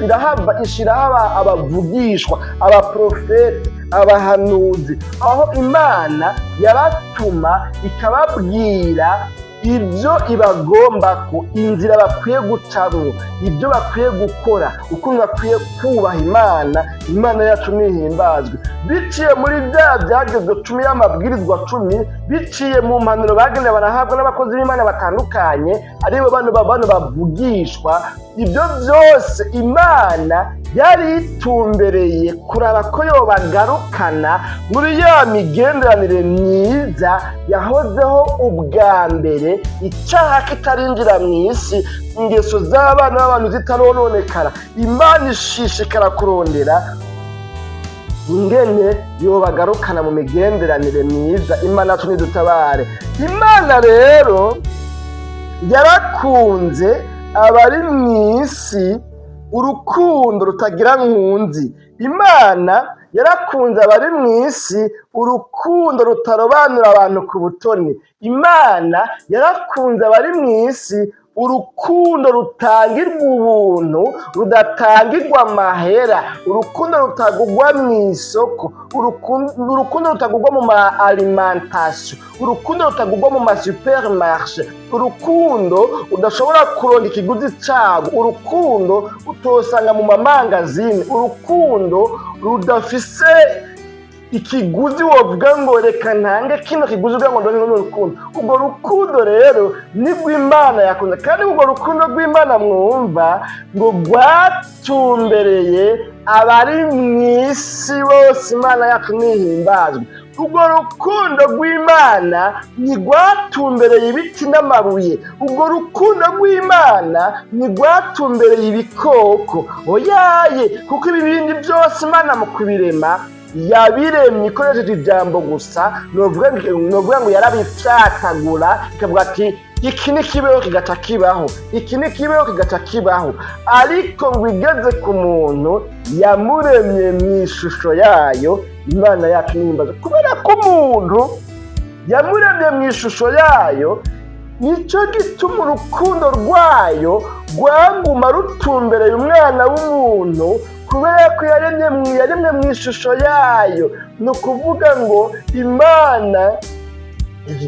irahava ishiraho abavugishwa, abaprofete, abahanuzi, aho Imana yabatuma ikababwira ibyo ibagomba, ko inzira bakwiye gucamwo, ibyo bakwiye gukora, ukuntu bakwiye kubaha Imana. Imana yacu nihimbazwe. Biciye muri bya byagezwe 10 y'amabwirizwa 10, biciye mu mpanuro bagenda barahabwa n'abakozi b'Imana batandukanye, aribo bano bavugishwa, ibyo byose Imana yari itumbereye kuraba ko yobagarukana muri ya migenderanire myiza yahozeho ubwa mbere, icyaha kitarinjira mu isi, ingeso z'abana b'abantu zitarononekara. Imana ishishikara kurondera ingene yobagarukana mu migenderanire myiza. Imana yacu nidutabare. Imana rero yarakunze abari mu isi urukundo rutagira nkunzi. Imana yarakunze abari mu isi urukundo rutarobanura abantu ku butoni. Imana yarakunze abari mu isi urukundo rutangirwa ubuntu, rudatangirwa amahera, urukundo rutagurwa mu isoko, urukundo rutagurwa mu ma alimentation, urukundo rutagurwa mu ma supermarché, urukundo udashobora kuronka ikiguzi carwo, urukundo utosanga mu mamangazini, urukundo rudafise ikiguzi wovuga ngo reka ntange kino kiguzi kugira ngo ndonke runo rukundo. Urwo rukundo rero nibwo Imana yakunze, kandi urwo rukundo rw'Imana mwumva ngo rwatumbereye abari mu isi bose. Imana yacu nihimbazwe. Urwo rukundo rw'Imana ntirwatumbereye ibiti n'amabuye, urwo rukundo rw'Imana ntirwatumbereye ibikoko, oyaye, kuko ibi bindi byose Imana mu kubirema yabiremye ikoresheje ijambo gusa. Novuga ngo yarabifyatagura, ikavuga ati iki ni kibeho, kigaca kibaho, iki ni kibeho, kigaca kibaho. Ariko ngo igeze ku muntu yamuremye mu ishusho yayo. Imana yacu nihimbaza. Kubera ko umuntu yamuremye mu ishusho yayo, nicyo gituma urukundo rwayo rwaguma rutumbereye umwana w'umuntu, kubera ko yaremye mu ishusho yayo. Ni ukuvuga ngo Imana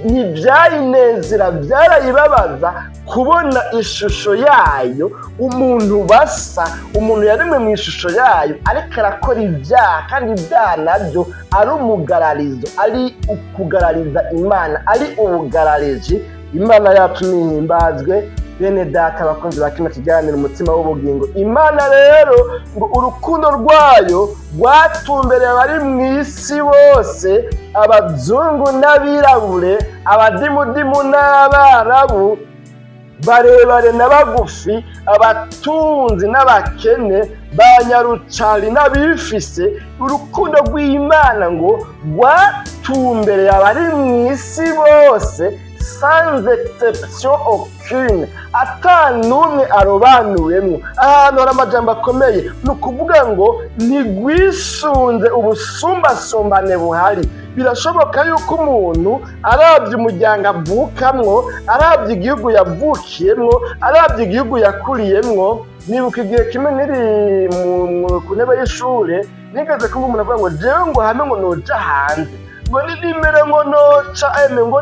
ntibyayinezera, byarayibabaza kubona ishusho yayo, umuntu basa, umuntu yaremwe mu ishusho yayo, ariko arakora ibyaha, kandi ibyaha nabyo ari umugararizo, ari ukugarariza Imana, ari ubugarariji. Imana yacu nihimbazwe. Bene data, abakunzi ba kino kiganiro Umutima w'Ubugingo, Imana rero ngo urukundo rwayo rwatumbereye abari mu isi bose, abazungu n'abirabure, abadimudimu n'abarabu, barebare na bagufi, abatunzi n'abakene, ba nyarucari n'abifise. Urukundo rw'Imana ngo rwatumbereye abari mu isi bose, sans exception aucune, ata n'umwe arobanuwemwo. Ahantu hari amajambo akomeye. Ni ukuvuga ngo ntigwisunze ubusumbasumbane buhari. Birashoboka yuko umuntu arabye umuryango avukamwo, arabye igihugu yavukiyemwo, arabye igihugu yakuriyemwo. Nibuka igihe kimwe nkiri ku ntebe y'ishure, nigeze kumva umuntu avuga ngo jewe ngo hamwe ngo noja hanze, ngo ni nimero ngo noca eme ngo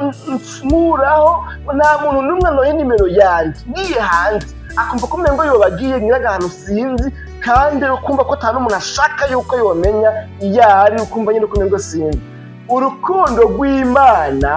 nkuraho, ngo nta muntu n'umwe noha inimero yanje ngiye hanze, akumva ko umengo yoba agiye nyir'ahantu sinzi, kandi ukumva ko ata n'umuntu ashaka yuko yomenya iyo ari, ukumva nyine ko umengo sinzi. Urukundo rw'Imana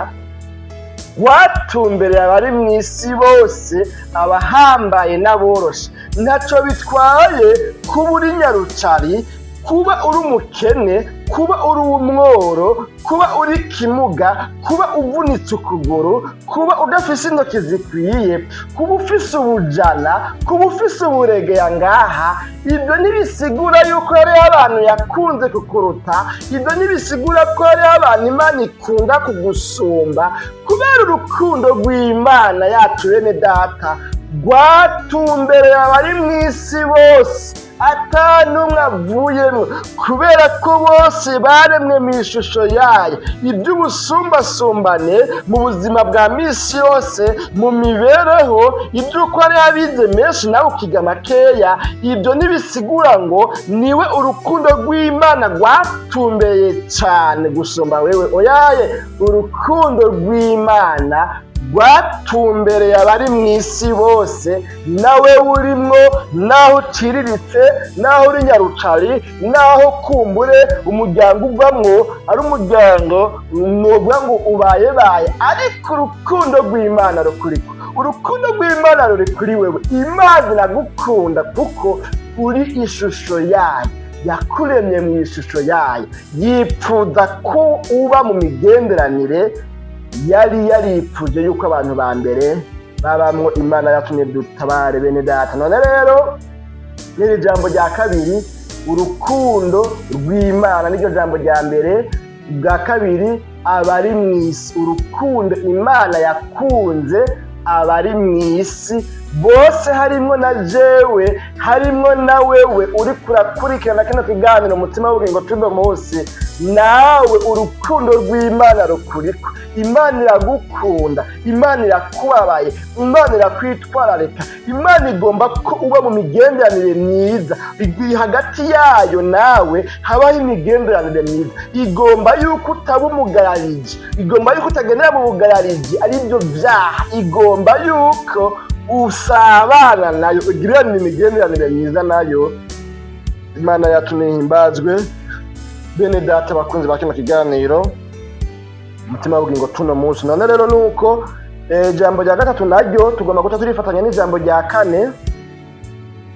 rwatumbereye abari mu isi bose, abahambaye n'aboroshe. Ntacyo bitwaye kuba uri nyarucari, kuba uri umukene, kuba uri umworo, kuba uri kimuga, kuba uvunitse ukuguru, kuba udafise intoki zikwiye, kuba ufise ubujana, kuba ufise uburegeya ngaha. Ibyo ntibisigura yuko hariho abantu yakunze kukuruta. Ibyo ntibisigura ko hariho abantu Imana ikunda kugusumba. Kubera urukundo rw'Imana yacu, bene data, rwatumbereye abari mu isi bose ata n'umwe avuyemo, kubera ko bose baremwe mu ishusho yayo. Iby'ubusumbasumbane mu buzima bwa misi yose, mu mibereho, iby'uko hariho abize menshi nawe ukiga makeya, ibyo ntibisigura ngo niwe urukundo rw'Imana rwatumbeye cyane gusumba wewe. Oyaye, urukundo rw'Imana rwatumbereye abari mu isi bose, nawe urimwo, naho uciriritse, naho uri nyarucari, naho kumbure umuryango uvamwo ari umuryango nuvuga ngo ubayebaye, ariko urukundo rw'Imana rukuriko. Urukundo rw'Imana ruri kuri wewe. Imana iragukunda kuko uri ishusho yayo, yakuremye mu ishusho yayo, yipfuza ko uba mu migenderanire yari yaripfuje yuko abantu ba mbere babamwo. Imana yatumye dutabare, bene data. None rero n'iri jambo rya kabiri, urukundo rw'Imana, niryo jambo rya mbere. Bwa kabiri, abari mu isi, urukundo Imana yakunze abari mu isi bose, harimwo na jewe, harimwo na wewe uri kurakurikirana kino kiganiro Umutima w'Ubugingo tuno munsi. Nawe urukundo rw'Imana rukuriko. Imana iragukunda, Imana irakubabaye, Imana irakwitwararika. Imana igomba ko uba mu migenderanire myiza hagati yayo nawe, habaho imigenderanire myiza. Igomba yuko utaba umugarariji, igomba yuko utagendera mu bugarariji, aribyo byaha. Igomba yuko usabana nayo, ugiranira imigenderanire myiza nayo. Imana yacu nihimbazwe. Bene data, bakunzi ba kino kiganiro Umutima w'Ubugingo tuno munsi, none rero nuko ijambo rya gatatu naryo tugomba guca turifatanya n'ijambo rya kane.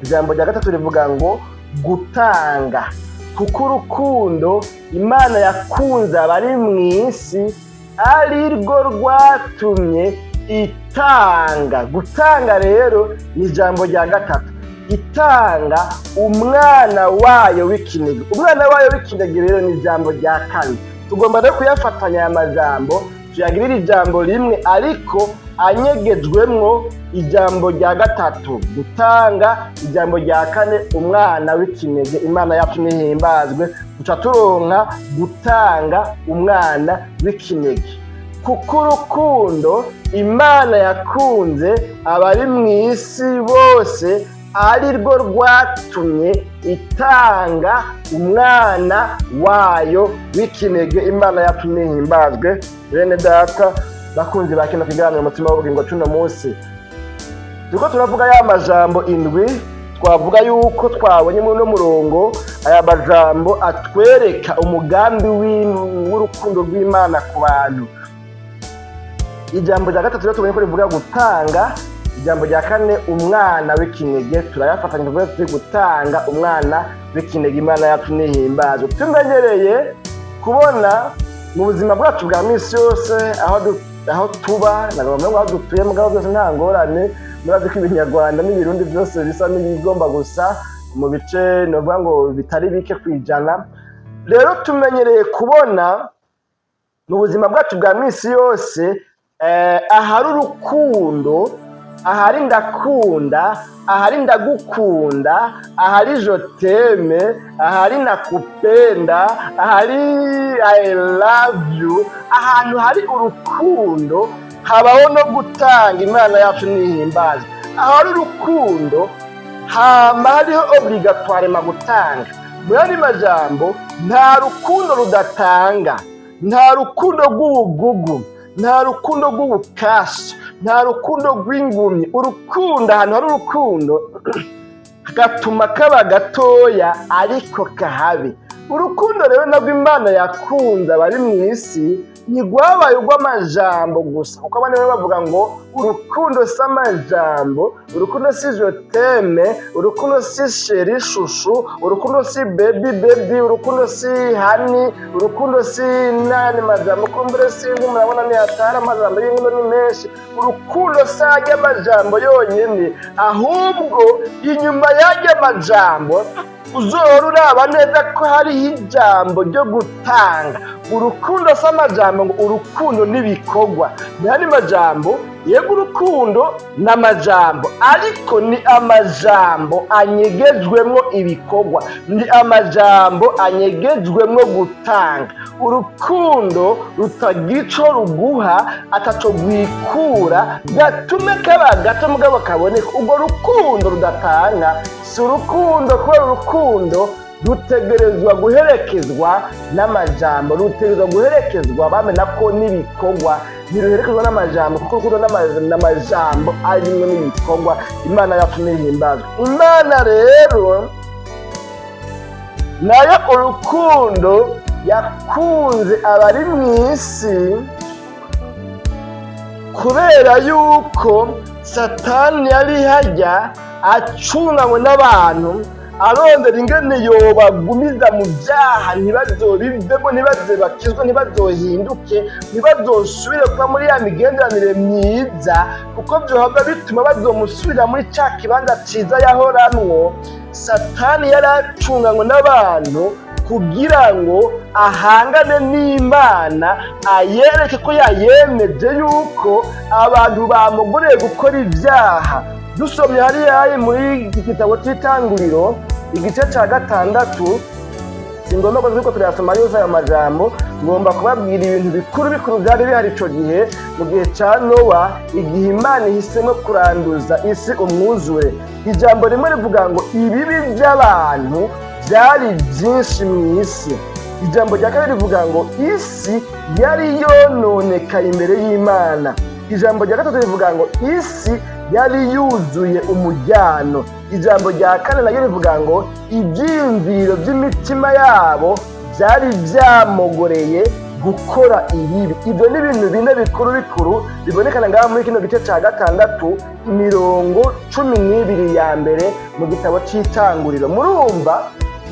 Ijambo rya gatatu rivuga ngo gutanga, kuko urukundo Imana yakunze abari mu isi ari rwo rwatumye itanga. Gutanga rero ni ijambo rya gatatu, itanga umwana wayo w'ikinege. Umwana wayo w'ikinege rero ni ijambo rya kane. Tugomba rero kuyafatanya aya majambo, tuyagirire ijambo rimwe, ariko anyegejwemwo ijambo rya gatatu, gutanga, ijambo rya kane, umwana w'ikinege. Imana yacu nihimbazwe. Duca turonka gutanga umwana w'ikinege, kuko urukundo Imana yakunze abari mu isi bose ari rwo rwatumye itanga umwana wayo w'ikinege. Imana yacu nihimbazwe. Bene data, bakunzi ba kino kiganiro Umutima w'Ubugingo cuno munsi, turiko turavuga ya majambo indwi twavuga yuko twabonye muri uno murongo. Aya majambo atwereka umugambi w'urukundo rw'Imana ku bantu. Ijambo rya gatatu rero tubonye ko rivuga gutanga. Ijambo rya kane, umwana w'ikinege. Turayafatanya, tuvuge tuti gutanga umwana w'ikinege. Imana yacu nihimbazwe. Tumenyereye kubona mu buzima bwacu bwa misi yose, aho tuba, nagomba ngo aho dutuye, mugabo byose nta ngorane. Murazi ko Ibinyarwanda n'Ibirundi byose bisa n'ibigomba gusa mu bice, novuga ngo bitari bike kwijana. Rero tumenyereye kubona mu buzima bwacu bwa misi yose, ahari urukundo, ahari ndakunda, ahari ndagukunda, ahari je t'aime, ahari nakupenda, ahari I love you. Ahantu hari urukundo habaho no gutanga. Imana yacu nihimbazwe. Ahari urukundo hama hariho obligatoirement gutanga. Mu yandi majambo, nta rukundo rudatanga, nta rukundo rw'ubugugu, nta rukundo rw'ubukasi, nta rukundo rw'ingumyi. Urukundo, ahantu hari urukundo, gatuma kaba gatoya ariko kahabe. Urukundo rero nabwo Imana yakunze abari mu isi. Ntigwabaye urw'amajambo gusa, kuko abandi bamwe bavuga ngo urukundo si amajambo, urukundo si je t'aime, urukundo si chéri chouchou, urukundo si baby baby, urukundo si honey, urukundo si nani majambo kumbure sinzi. Murabona ni hatari, amajambo y'inkundo ni menshi. Urukundo si arya amajambo yonyine, ahubwo inyuma y'arya majambo uzohora uraba neza ko hariho ijambo ryo gutanga. Urukundo si amajambo, ngo urukundo n'ibikorwa. Ntihari majambo. Yego, urukundo ni amajambo, ariko ni amajambo anyegejwemwo ibikorwa, ni amajambo anyegejwemwo gutanga. Urukundo rutagira ico ruguha, ataco rwikura, gatume kaba gato mugabo kaboneka, urwo rukundo rudatanga si urukundo, kubera urukundo rutegerezwa guherekezwa n'amajambo, rutegerezwa guherekezwa bamena ko n'ibikorwa. Ntiruherekezwa n'amajambo, kuko urukundo n'amajambo arimwo n'ibikorwa. Imana yacu nihimbazwe. Imana rero nayo urukundo yakunze abari mu isi, kubera yuko Satani yari hajya acunganywe n'abantu, arondera ingene yobagumiza mu byaha, ntibazobivemo, ntibaze bakizwe, ntibazohinduke, ntibazosubire kuba muri ya migenderanire myiza, kuko vyohava bituma bazomusubira muri ca kibanza ciza yahoramwo. Satani yari acunganywe n'abantu kugira ngo ahangane n'Imana, ayereke ko yayemeje yuko abantu bamuguriye gukora ibyaha. Dusomye hariya muri iki gitabo cy'Itanguriro, igice cya 6, si ngombwa ko turiko turayasoma yose ayo majambo. Ngomba kubabwira ibintu bikuru bikuru byari bihari ico gihe, mu gihe ca Nowa, igihe Imana ihisemo kuranduza isi umwuzure. Ijambo rimwe rivuga ngo ibibi by'abantu byari byinshi mu isi. Ijambo rya kabiri rivuga ngo isi yari yononekaye imbere y'Imana. Ijambo rya gatatu rivuga ngo isi yari yuzuye umujyano. Ijambo rya kane naryo rivuga ngo ibyiyumviro by'imitima yabo byari byamogoreye gukora ibibi. Ibyo ni ibintu bine bikuru bikuru bibonekana ngaha muri kino gice cya 6, imirongo 12 ya mbere mu gitabo cy'Itanguriro. Murumva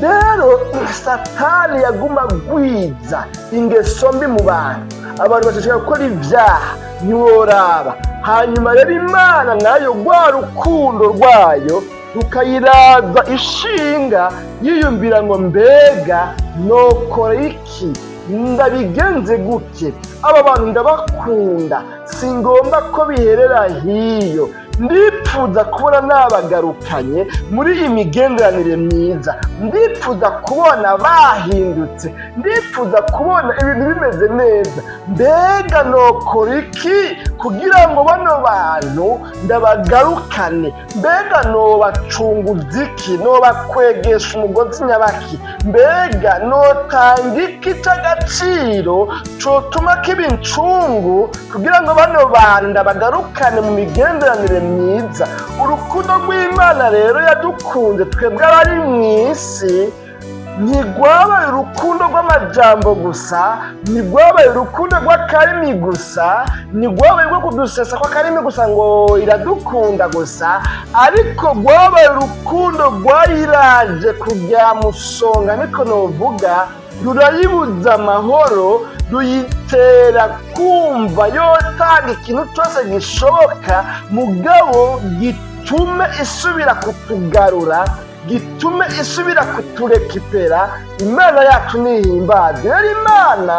rero, Satani yaguma agwiza ingeso mbi mu bantu, abantu bashishikara gukora ibyaha, ntiworaba. Hanyuma rero Imana nayo, rwa rukundo rwayo rukayiraza ishinga, yiyumvira ngo mbega nokora iki, ndabigenze gute? Aba bantu ndabakunda, singomba ko biherera hiyo, ndipfuza kubona nabagarukanye muri iyi migenderanire myiza, ndipfuza kubona bahindutse, ndipfuza kubona ibintu bimeze neza. Mbega nokora iki kugira ngo bano bantu ndabagarukane? Mbega nobacunguza iki? Nobakwegesha umugozi nyabaki? Mbega notanga iki cy'agaciro cotuma kiba incungu kugira ngo bano bantu ndabagarukane mu migenderanire myiza? Urukundo rw'Imana rero yadukunze twebwe abari mu isi ntigwabaye urukundo rw'amajambo gusa, ntigwabaye urukundo rw'akarimi gusa, ntigwabaye rwo kudusesa kw'akarimi gusa ngo iradukunda gusa, ariko rwabaye urukundo rwayiraje kujya musonga, niko novuga, rurayibuza amahoro, ruyitera kumva yotanga ikintu cyose gishoboka mugabo gitume isubira kutugarura, gitume isubira kuturekipera. Imana yacu nihimbaze. Rero Imana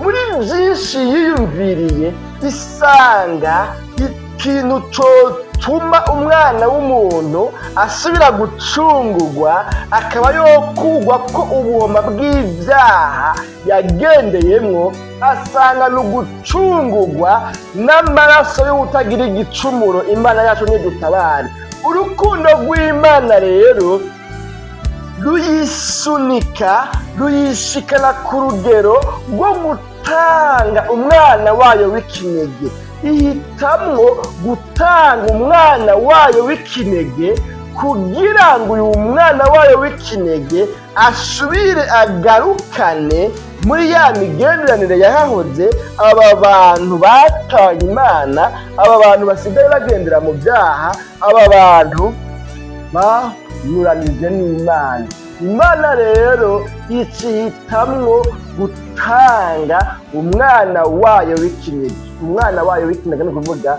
muri byinshi yiyumviriye, isanga ikintu cotuma umwana w'umuntu asubira gucungurwa, akaba yokugwa ko ubuhoma bw'ibyaha yagendeyemwo, asanga ni ugucungurwa n'amaraso y'utagira igicumuro. Imana yacu nidutabare. Urukundo rw'Imana rero ruyisunika, ruyishikana ku rugero rwo gutanga umwana wayo w'ikinege. Ihitamwo gutanga umwana wayo w'ikinege. Kugira ngo uyu mwana wayo w'ikinege asubire agarukane muri ya migenderanire yahahoze aba bantu bataye Imana, aba bantu basigaye bagendera mu byaha, aba bantu banyuranije n'Imana. Imana rero icihitamwo gutanga umwana wayo w'ikinege. Umwana wayo w'ikinege ni ukuvuga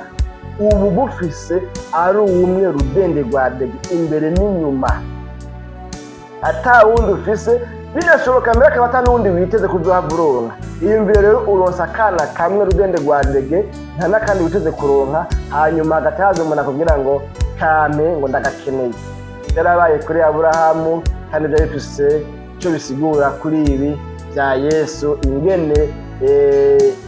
ubu bufise ari umwe rudende rwa dege, imbere n'inyuma ata wundi ufise, binashoboka mbere akaba ata n'uwundi witeze kuzohava uronka. Iyumvire rero, uronsa akana kamwe rudende rwa dege, nta n'akandi witeze kuronka, hanyuma hagati haza umuntu akubwira ngo kampe, ngo ndagakeneye. Yarabaye kuri Aburahamu, kandi byari bifise icyo bisigura kuri ibi bya Yesu, ingene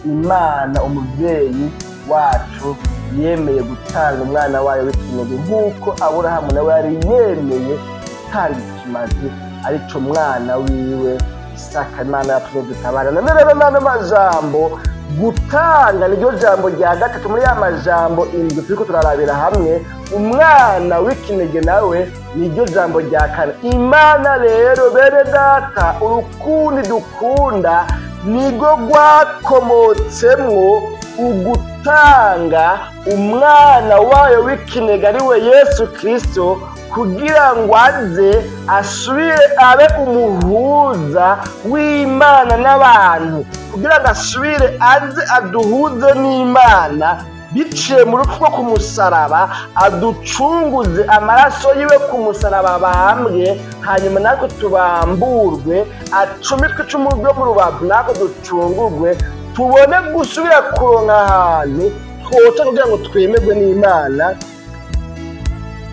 Imana umubyeyi wacu yemeye gutanga umwana wayo w'ikinege, nk'uko Aburahamu nawe yari yemeye gutanga ikimazi, arico mwana wiwe Isaka. Imana yacu dutabara. None rero n'ano majambo, gutanga niryo jambo rya gatatu muri ya majambo indwi turiko turarabira hamwe. Umwana w'ikinege nawe niryo jambo rya kane. Imana rero, bene data, urukundi dukunda nirwo rwakomotsemwo ugutanga umwana wayo w'ikinege, ari we Yesu Kristo, kugira ngo aze asubire abe umuhuza w'Imana n'abantu, kugira ngo asubire aze aduhuze n'Imana biciye mu rupfu rwo ku musaraba, aducunguze amaraso yiwe ku musaraba bambwe, hanyuma natwe tubamburwe, acumitwe icumu ryo mu rubavu, natwe ducungurwe, tubone gusubira kuronka ahantu twoca kugira ngo twemerwe n'Imana.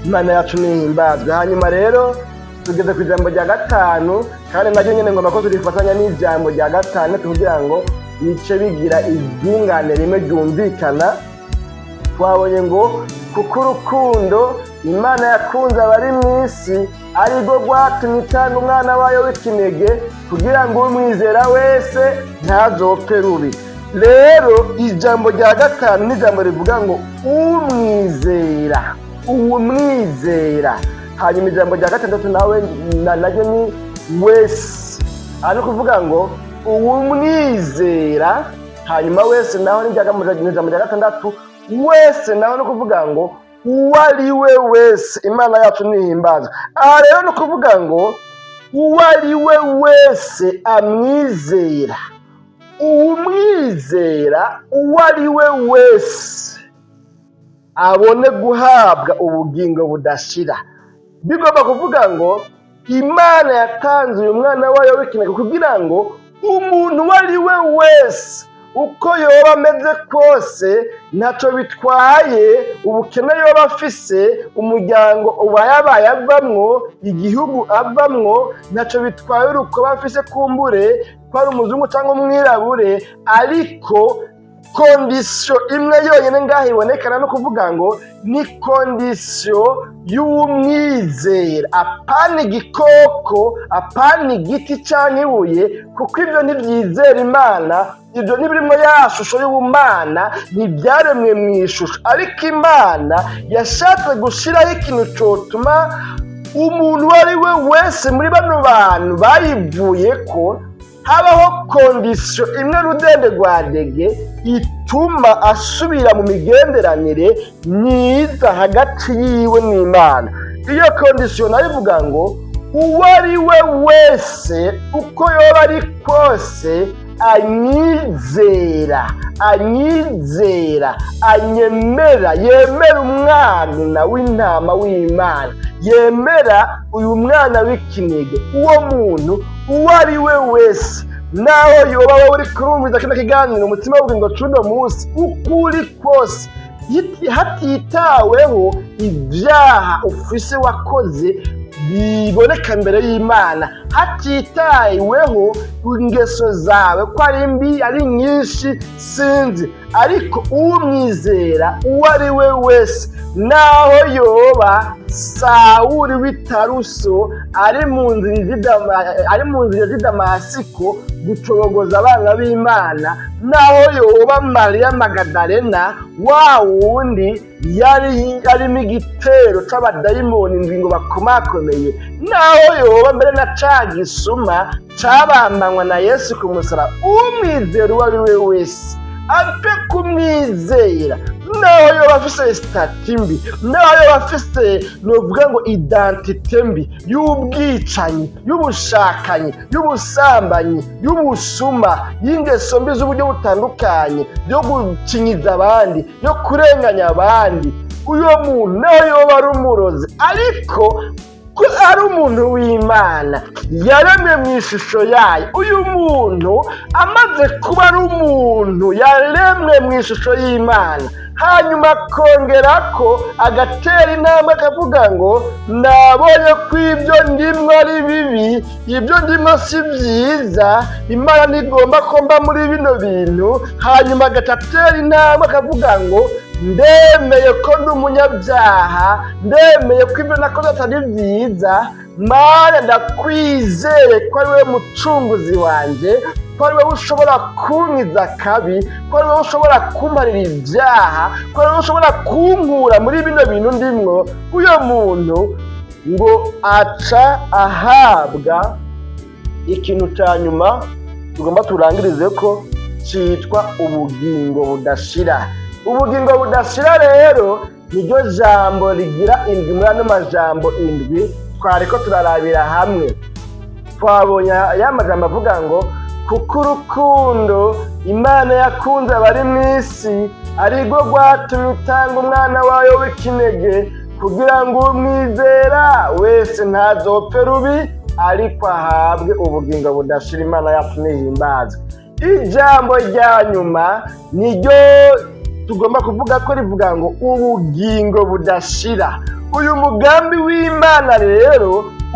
Imana yacu nihimbazwe. Hanyuma rero tugeze ku ijambo rya gatanu, kandi naryo nyene ngomba ko turifatanya n'ijambo rya gatanu kugira ngo bice bigira iryungane rimwe ryumvikana. Twabonye ngo kuko urukundo Imana yakunze abari mu isi arirwo rwatumye itanga umwana wayo w'ikinege, kugira ngo umwizera wese ntazopfe rubi. Rero ijambo rya gatanu ni ijambo rivuga ngo umwizera, uwumwizera. Hanyuma ijambo rya gatandatu nawe naryo ni wese. Aha ni ukuvuga ngo uwumwizera, hanyuma wese naho ni ijambo rya gatandatu. Wese naho ni ukuvuga ngo uwo ari we wese. Imana yacu ntihimbazwa. Aha rero ni ukuvuga ngo uwo ari we wese amwizera, uwumwizera uwo ari we wese abone guhabwa ubugingo budashira. Bigomba kuvuga ngo Imana yatanze uyu mwana wayo w'ikinege kugira ngo umuntu uwo ari we wese, uko yoba ameze kose, ntacyo bitwaye ubukene yoba afise, umuryango uba yabaye avamwo, igihugu avamwo, ntacyo bitwaye urukoba afise, kumbure ko ari umuzungu cyangwa umwirabure, ariko condition imwe yonyine ngaho ibonekana no kuvuga ngo ni condition y'uwumwizera, apana igikoko, apana igiti cyangwa ibuye, kuko ibyo ntibyizera Imana, ibyo ntibirimo ya shusho y'ubumana, ntibyaremwe mu ishusho. Ariko Imana yashatse gushyiraho ikintu cyotuma umuntu uwo ari we wese muri bano bantu bayivuye ko habaho condition imwe rudende rwa dege ituma asubira mu migenderanire myiza hagati yiwe n'Imana. Iyo condition nayo ivuga ngo uwo ari we wese, uko yoba ari kose, anyizera, anyizera, anyemera, yemera umwana w'intama w'Imana, yemera uyu mwana w'ikinege, uwo muntu uwo ari we wese, naho yoba wowe uri kurumviza kino kiganiro Umutima w'Ubugingo c'uno munsi, uko uri kose, hatitaweho ibyaha ufise wakoze biboneka imbere y'Imana, hatitaweho ingeso zawe ko ari mbi, ari nyinshi, sinzi, ariko umwizera uwo ari we wese, naho yoba Sawuri w'Itaruso ari mu nzira z'i Damasiko. Gucobogoza abana b'Imana, naho yoba Mariya Magadalena, wa wundi yari arimo igitero c'abadayimoni indwi ngo bakomakomeye, naho yoba mbere na ca gisuma cabambanywa na Yesu ku musaraba, umwizera uwo ari we wese apfe kumwizera, naho yoba afise statut mbi, naho yoba afise, novuga ngo, identité mbi y'ubwicanyi, y'ubushakanyi, y'ubusambanyi, y'ubusuma, y'ingeso mbi z'uburyo butandukanye, yo gukinyiza abandi, yo kurenganya abandi, uyo muntu naho yoba ari umurozi, ariko ko ari umuntu w'Imana yaremwe mu ishusho yayo, uyu muntu amaze kuba ari umuntu yaremwe mu ishusho y'Imana, hanyuma akongera ko agatera intambwe akavuga ngo: "Nabonye ko ibyo ndimwo ari bibi, ibyo ndimwo si byiza, Imana ntigomba ko mba muri bino bintu," hanyuma agaca atera intambwe akavuga ngo: "Ndemeye ko ndi umunyabyaha, ndemeye ko ibyo nakoze atari byiza, Mana ndakwizeye ko ari wowe mucunguzi wanjye, ko ari wowe ushobora kunkiza akabi, ko ari wowe ushobora kumparira ibyaha, ko ari wowe ushobora kunkura muri bino bintu ndimwo," uyo muntu ngo aca ahabwa ikintu cya nyuma tugomba turangirize ko cyitwa ubugingo budashira. Ubugingo budashira rero niryo jambo rigira indwi muri ano majambo indwi twariko turarabira hamwe. Twabonye ya majambo avuga ngo: "Kuko urukundo Imana yakunze abari mu isi arirwo rwatumye itanga umwana wayo w'ikinege, kugira ngo umwizera wese ntazopfe rubi, ariko ahabwe ubugingo budashira." Imana yacu nihimbazwe. Ijambo rya nyuma niryo tugomba kuvuga ko rivuga ngo ubugingo budashira. Uyu mugambi w'Imana rero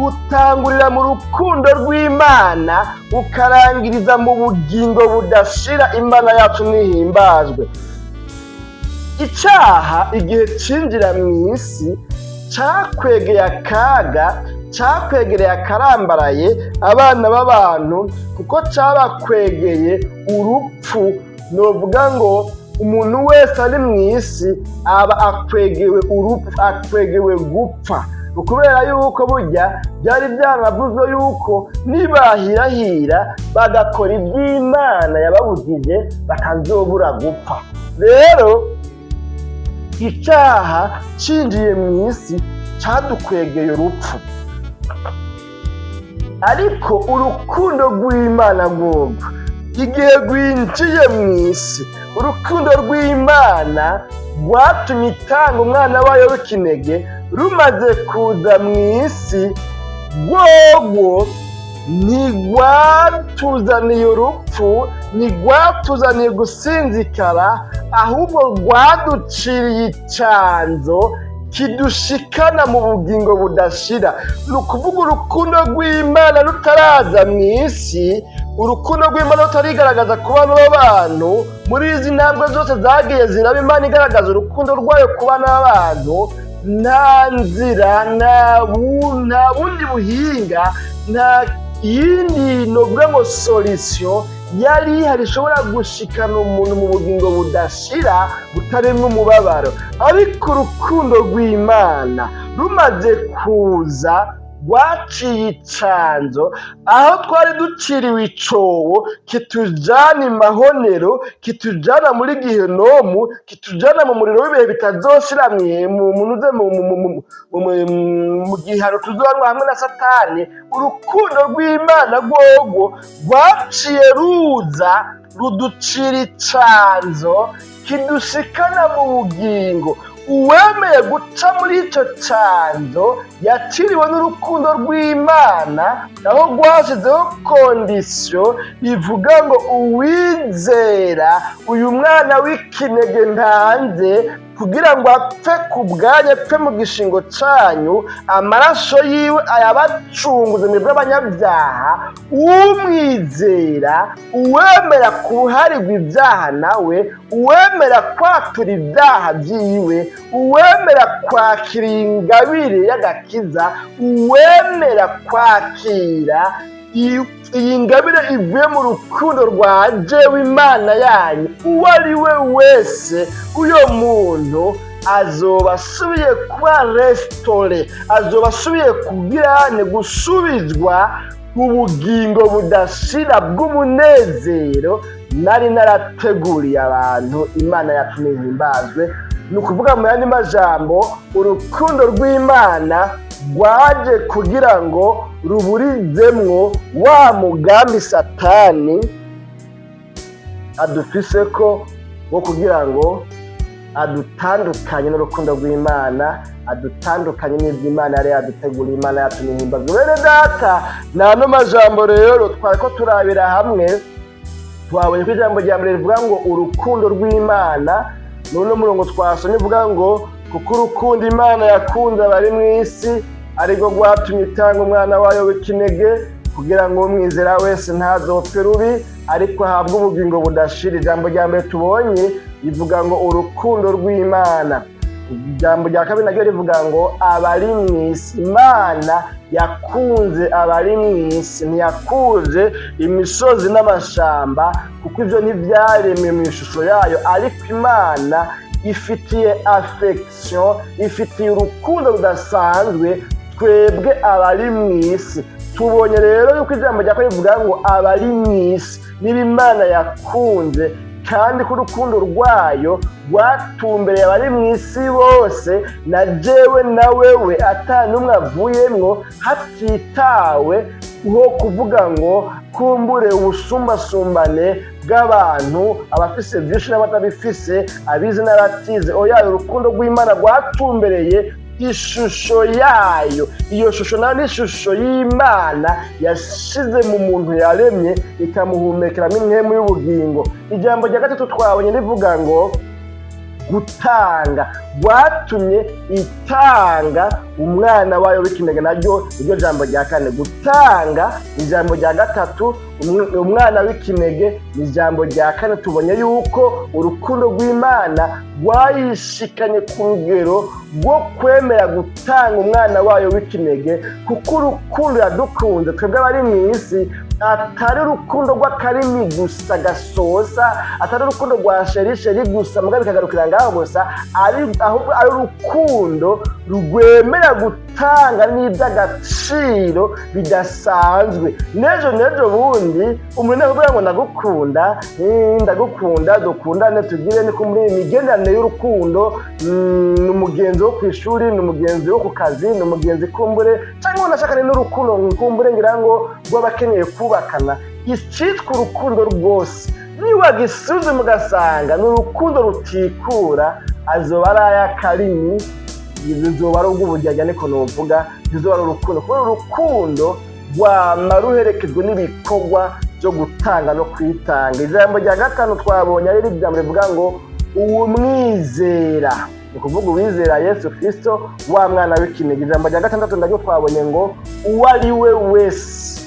utangurira mu rukundo rw'Imana, ukarangiriza mu bugingo budashira. Imana yacu nihimbazwe. Icyaha igihe cinjira mu isi cakwegeye akaga, cakwegereye akarambaraye abana b'abantu, kuko cabakwegeye urupfu. Novuga ngo umuntu wese ari mu isi aba akwegewe urupfu, akwegewe gupfa, kubera yuko burya byari byaravuzwe yuko nibahirahira bagakora iby'Imana yababujije batazobura gupfa. Rero icyaha cinjiye mu isi cadukwegeye urupfu, ariko urukundo rw'Imana rwogo igihe rwinjiye mu isi, urukundo rw'Imana rwatumye itanga umwana wayo w'ikinege rumaze kuza mu isi, rwogo ntirwatuzaniye urupfu, ntirwatuzaniye gusinzikara, ahubwo rwaduciriye icanzo kidushikana mu bugingo budashira. Ni ukuvuga urukundo rw'Imana rutaraza mu isi, urukundo rw'Imana rutarigaragaza ku bana b'abantu, muri izi ntambwe zose zagiye ziraba Imana igaragaza urukundo rwayo ku bana b'abantu, nta nzira, nta bundi buhinga, nta yindi, novuga ngo, solution yari ihari ishobora gushikana umuntu mu bugingo budashira butarimo umubabaro. Ariko urukundo rw'Imana rumaze kuza rwaciye icanzo aho twari duciriwe icobo kitujana imahonero, kitujana muri gihenomu, kitujana mu muriro w'ibihe bitazoshira, munuze mu gihano tuzohanwa hamwe na Satani. Urukundo rw'Imana rworwo rwaciye ruza ruducira icanzo kidushikana mu bugingo. Uwemeye guca muri ico canzo yaciriwe n'urukundo rw'Imana, aho rwashyizeho condition ivuga ngo: "Uwizera uyu mwana w'ikinege ntanze kugira ngo apfe ku bwanyu, apfe mu gishingo canyu, amaraso yiwe ayabacunguze mwebwe abanyabyaha, umwizera, uwemera kuharirwa ibyaha nawe, uwemera kwatura ibyaha byiwe, uwemera kwakira ingabire y'agakiza, uwemera kwakira Iyi ngabire ivuye mu rukundo rwa jewe Imana yanyu, uwo ari we wese, uyo muntu azoba asubiye kuba restauré, azoba asubiye kugirane gusubizwa ubugingo budashira bw'umunezero nari narateguriye abantu. Imana yacu nihimbazwe. Ni ukuvuga mu yandi majambo, urukundo rw'Imana rwaje kugira ngo ruburizemwo wa mugambi Satani adufise ko wo kugira ngo adutandukanye n'urukundo rw'Imana, adutandukanye n'iby'Imana yari yaduteguriye. Imana yacu nihimbazwe. Bene data, ni ano majambo rero twari ko turabira hamwe. Twabonye ko ijambo rya mbere rivuga ngo urukundo rw'Imana. N'uno murongo twasomye uvuga ngo kuko urukundo Imana yakunze abari mu isi arirwo rwatumye itanga umwana wayo w'ikinege, kugira ngo umwizera wese ntazopfe rubi, ariko ahabwe ubugingo budashira. Ijambo rya mbere tubonye rivuga ngo urukundo rw'Imana. Ijambo rya kabiri naryo rivuga ngo abari mu isi. Imana yakunze abari mu isi, ntiyakunze imisozi n'amashamba, kuko ibyo ntibyaremwe mu ishusho yayo. Ariko Imana ifitiye affection, ifitiye urukundo rudasanzwe twebwe abari mu isi. Tubonye rero yuko ijambo rya kabiri rivuga ngo abari mu isi, niba Imana yakunze kandi ko urukundo rwayo rwatumbereye abari mu isi bose, na jewe na wewe, ata n'umwe avuyemwo, hatitawe ho kuvuga ngo kumbure ubusumbasumbane bw'abantu, abafise byinshi n'abatabifise, abize n'abatize. Oya, urukundo rw'Imana rwatumbereye ishusho yayo. Iyo shusho nayo ni ishusho y'Imana yashize mu muntu yaremye, ikamuhumekeramo impwemu y'ubugingo. Ijambo rya gatatu twabonye rivuga ngo gutanga, rwatumye itanga umwana wayo w'ikinege. Naryo niryo jambo rya kane. Gutanga ni ijambo rya gatatu, umwana w'ikinege ni ijambo rya kane. Tubonye yuko urukundo rw'Imana rwayishikanye ku rugero rwo kwemera gutanga umwana wayo w'ikinege, kuko urukundo yadukunze twebwe abari mu isi atari urukundo rw'akarimi gusa gasosa, atari urukundo rwa chéri chéri gusa muga bikagarukira ngaho gusa, ari ahubwo ari urukundo rwemera gutanga n'iby'agaciro bidasanzwe. N'ejo n'ejo bundi umuntu akubwira ngo ndagukunda, ndagukunda, dukundane, tugire niko muri iyi migenderanire y'urukundo, ni umugenzi wo ku ishuri, ni umugenzi wo ku kazi, ni umugenzi kumbure, cyangwa unashakane n'urukundo kumbure ngira ngo rw'abakeneye kubakana. Icyitwa urukundo rwose, niwagisuzuma ugasanga ni urukundo rutikura, azoba ari ay'akarimi, bizoba ari ubw'uburyarya, niko novuga, ntizoba ari urukundo, kubera urukundo rwama ruherekejwe n'ibikorwa byo gutanga no kwitanga. Ijambo rya gatanu twabonye ari ijambo rivuga ngo uwumwizera, ni ukuvuga uwizera Yesu Kirisito, wa mwana w'ikinege. Ijambo rya gatandatu naryo twabonye ngo uwo ari we wese,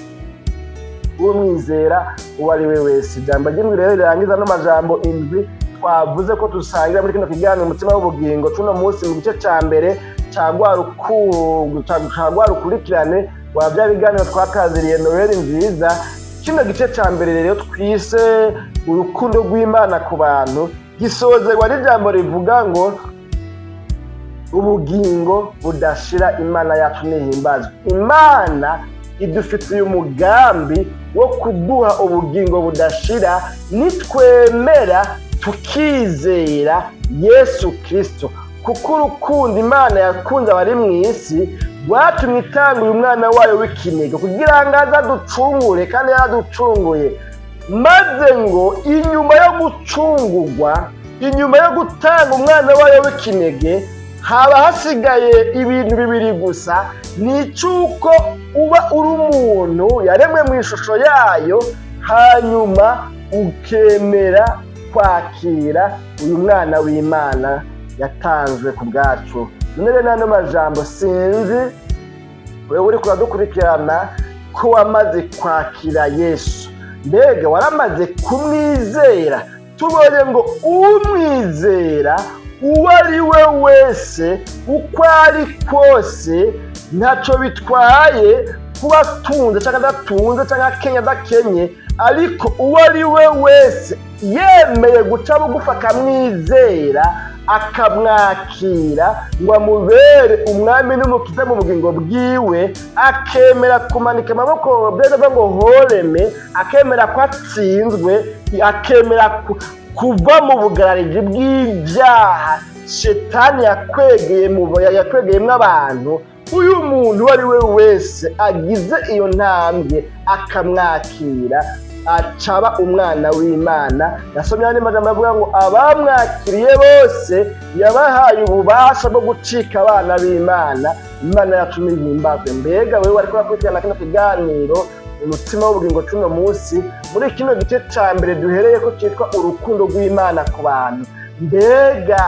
umwizera uwo ari we wese. Ijambo ry'indwi rero rirangiza ano majambo indwi twavuze ko dusangira muri kino kiganiro Umutima w'Ubugingo cuno munsi, mu gice ca mbere ca rwa rukurikirane rwa bya biganiro twataziriye Noheli Nziza. Kino gice ca mbere rero twise urukundo rw'Imana ku bantu gisozerwa n'ijambo rivuga ngo ubugingo budashira. Imana yacu nihimbazwe. Imana idufitiye umugambi wo kuduha ubugingo budashira nitwemera tukizera Yesu Kirisito, kuko urukundo Imana yakunze abari mu isi rwatumye itanga uyu mwana wayo w'ikinege kugira ngo aze aducungure, kandi yaraducunguye. Maze ngo inyuma yo gucungurwa, inyuma yo gutanga umwana wayo w'ikinege, haba hasigaye ibintu bibiri gusa: ni icy'uko uba uri umuntu yaremwe mu ishusho yayo, hanyuma ukemera kwakira uyu mwana w'Imana yatanzwe ku bwacu. None rero n'ano majambo, sinzi wewe uri kuradukurikirana ko wamaze kwakira Yesu. Mbega waramaze kumwizera? Tubonye ngo umwizera uwo ari we wese, uko ari kose, ntacyo bitwaye, kuko Kuba atunze cyangwa adatunze, cyangwa akenye adakenye, ariko uwo ari we wese yemeye guca bugufi akamwizera, akamwakira ngo amubere umwami n'umukiza mu bugingo bwiwe, akemera kumanika amaboko beza ngo horeme, akemera ko atsinzwe, akemera kuva mu bugarariji bw'ibyaha shetani yakwegeye mu yakwegeyemo abantu, uyu muntu uwo ari we wese agize iyo ntambwe akamwakira, acaba umwana w'Imana. Nasomye andi majambo avuga ngo abamwakiriye bose yabahaye ububasha bwo gucika abana b'Imana. Imana yacu nihimbazwe. Mbega wewe wariko urakurikirana kino kiganiro Umutima w'Ubugingo cuno munsi, muri kino gice ca mbere duhereye ko citwa urukundo rw'Imana ku bantu, mbega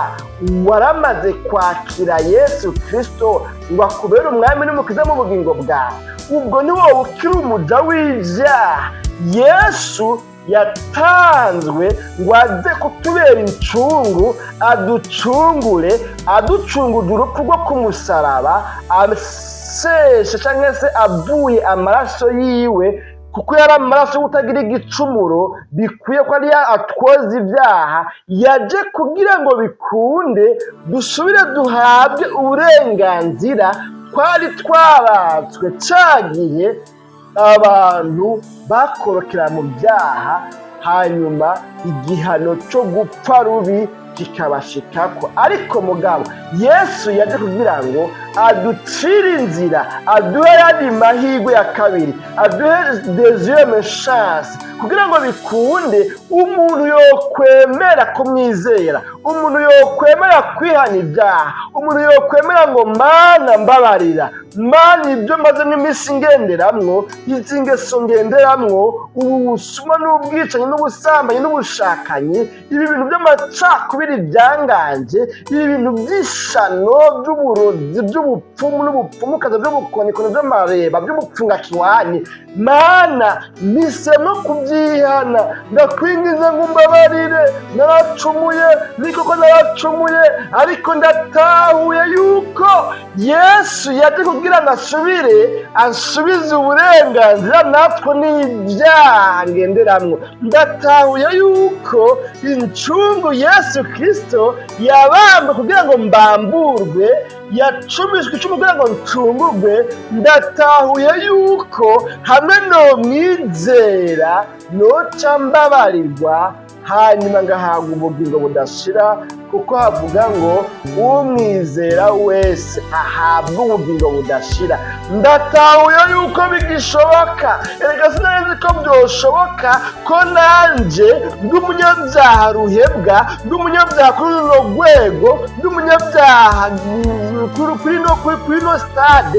waramaze kwakira Yesu Kristo ngo akubere umwami n'umukiza mu bugingo bwawe? Ubwo ni wowe ukiri umuja w'ivyaha. Yesu yatanzwe ngo aze kutubera incungu, aducungure, aducunguje urupfu rwo ku musaraba, aseshe cyangwa se avuye amaraso yiwe, kuko yari amaraso utagira igicumuro, bikwiye ko ariyo atwoza ibyaha. Yaje kugira ngo bikunde dusubire duhabwe uburenganzira twari twaratswe ca gihe abantu bakorokera mu byaha, hanyuma igihano cyo gupfa rubi kikabashikako. Ariko mugabo Yesu yaje kugira ngo aducire inzira, aduhe ayandi mahirwe ya kabiri, aduhe deuxième chance, kugira ngo bikunde umuntu yokwemera kumwizera, umuntu yokwemera kwihana ibyaha, umuntu yokwemera ngo: "Mana, mbabarira. Mana, ibyo mazemo iminsi ngenderamwo, izi ngeso ngenderamwo, ubu busuma n'ubwicanyi n'ubusambanyi n'ubushakanyi, ibi bintu by'amacakubiri byanganje, ibi bintu by'ishano, by'uburozi, by'ubupfumu n'ubupfumukazi, by'ubukonikoni, by'amareba, by'ubupfungakiwani, Mana, mpisemo kubyihana. Ndakwingiza ngo umbabarire. Naracumuye, ni koko naracumuye, ariko ndatahuye yuko Yesu yaje kugira ngo asubire ansubize uburenganzira natwe n'ibyaha ngenderamwo. Ndatahuye yuko incungu Yesu Kirisito yabambwe kugira ngo mbamburwe, yacumishwe icumu kugira ngo ncungurwe. Ndatahuye yuko hamwe nomwizera noca mbabarirwa, hanyuma ngahabwa ubugingo budashira, kuko havuga ngo umwizera wese ahabwa ubugingo budashira. Ndatahuye yuko bigishoboka. Erega sinari ko byoshoboka ko nanje ndi umunyabyaha ruhebwa, ndi umunyabyaha kuri runo rwego, ndi umunyabyaha kuri ino stade.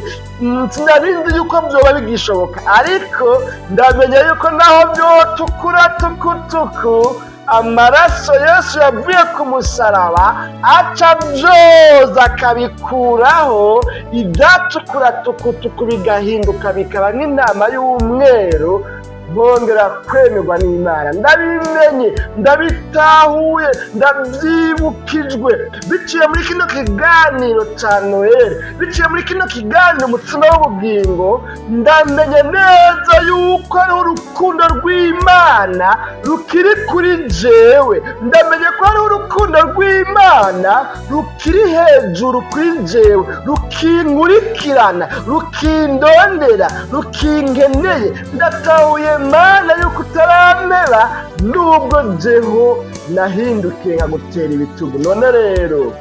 Sinari nzi yuko byoba bigishoboka, ariko ndamenya yuko naho byotukura tukutuku, amaraso Yesu yavuye ku musaraba aca byoza akabikuraho, ibyatukura tukutuku bigahinduka bikaba nk'intama y'umweru, nkongera kwemerwa n'Imana. Ndabimenye, ndabitahuye, ndabyibukijwe biciye muri kino kiganiro cya Noheli, biciye muri kino kiganiro Umutima w'Ubugingo. Ndamenye neza yuko hariho urukundo rw'Imana rukiri kuri jewe. Ndamenye ko hariho urukundo rw'Imana rukiri hejuru kuri jewe, rukinkurikirana, rukindondera, rukinkeneye. Ndatahuye, Mana, yuko utaramera nubwo jeho nahindukiye nkagutera ibitugu. None rero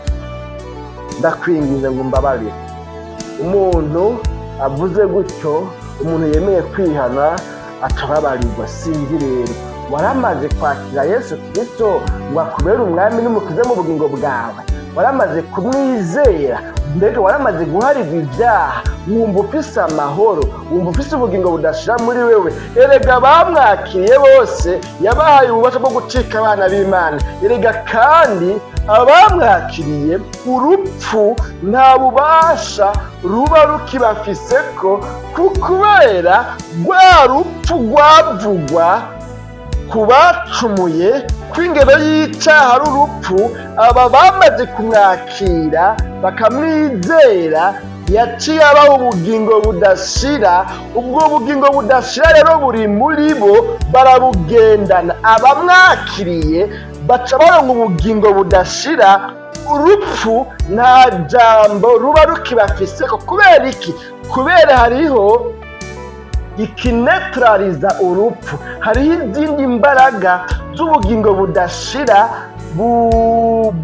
ndakwinginze ngo mbabarire." Umuntu avuze gutyo, umuntu yemeye kwihana, akababarirwa. Sinzi rero, waramaze kwakira Yesu Kirisito ngo akubere umwami n'umukiza mu bugingo bwawe? Waramaze kumwizera? Mbega waramaze guharirwa ibyaha, wumva ufise amahoro, wumva ufise ubugingo budashira muri wewe? Erega bamwakiriye bose yabahaye ububasha bwo gucika abana b'Imana. Erega kandi abamwakiriye, urupfu nta bubasha ruba rukibafise ko, kubera rwa rupfu rwavugwa ku bacumuye, kw'ingero y'icyaha ari urupfu, aba bamaze kumwakira bakamwizera. Yaciye abaha ubugingo budashira. Ubwo bugingo budashira rero buri muri bo, barabugendana. Abamwakiriye baca baronka ubugingo budashira. Urupfu nta jambo ruba rukibafiseko. Kubera iki? Kubera hariho ikinetraliza urupfu, hariho izindi mbaraga z'ubugingo budashira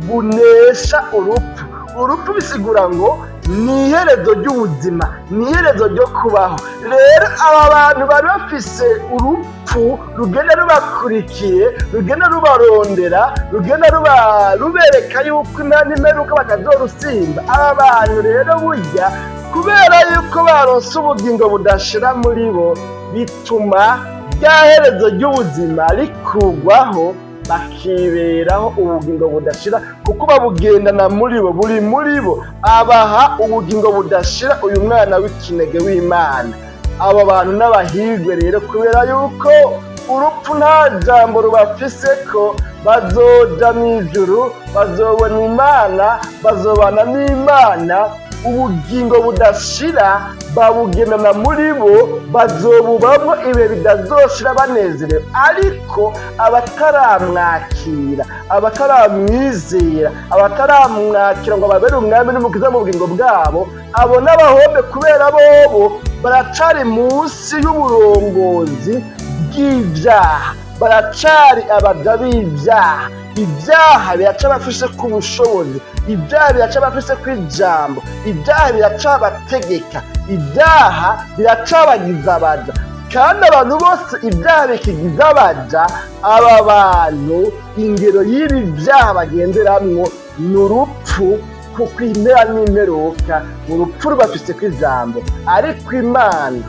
bunesha urupfu. Urupfu bisigura ngo ni iherezo ry'ubuzima, ni iherezo ryo kubaho. Rero aba bantu bari bafise urupfu rugenda rubakurikiye, rugenda rubarondera, rugenda rubereka yuko imana imperuka batazorusimba. Aba bantu rero burya kubera yuko baronse ubugingo budashira muri bo, bituma rya herezo ry'ubuzima rikugwaho, bakiberaho ubugingo budashira, kuko babugendana muri bo, buri muri bo. Abaha ubugingo budashira uyu mwana w'ikinege w'Imana. Abo bantu n'abahirwe rero, kubera yuko urupfu nta jambo rubafise ko bazoja mw'ijuru, bazobona Imana, bazobana n'Imana. Ubugingo budashira babugendana muri bo, bazobubamwo ibihe bidazoshira banezerewe. Ariko abataramwakira, abataramwizera, abataramwakira ngo babere umwami n'umukiza mu bugingo bwabo, abo n'abahombe, kubera bobo baracari munsi y'uburongozi bw'ibyaha, baracari abaja b'ibyaha. Ibyaha biracabafise ku bushobozi, ibyaha biracabafise ku ijambo, ibyaha biracabategeka, ibyaha biracabagiza abaja. Kandi abantu bose ibyaha bikigiza abaja, aba bantu ingero y'ibi byaha bagenderamwo ni urupfu, kuko impera n'imperuka urupfu rubafise ku ijambo. Ariko Imana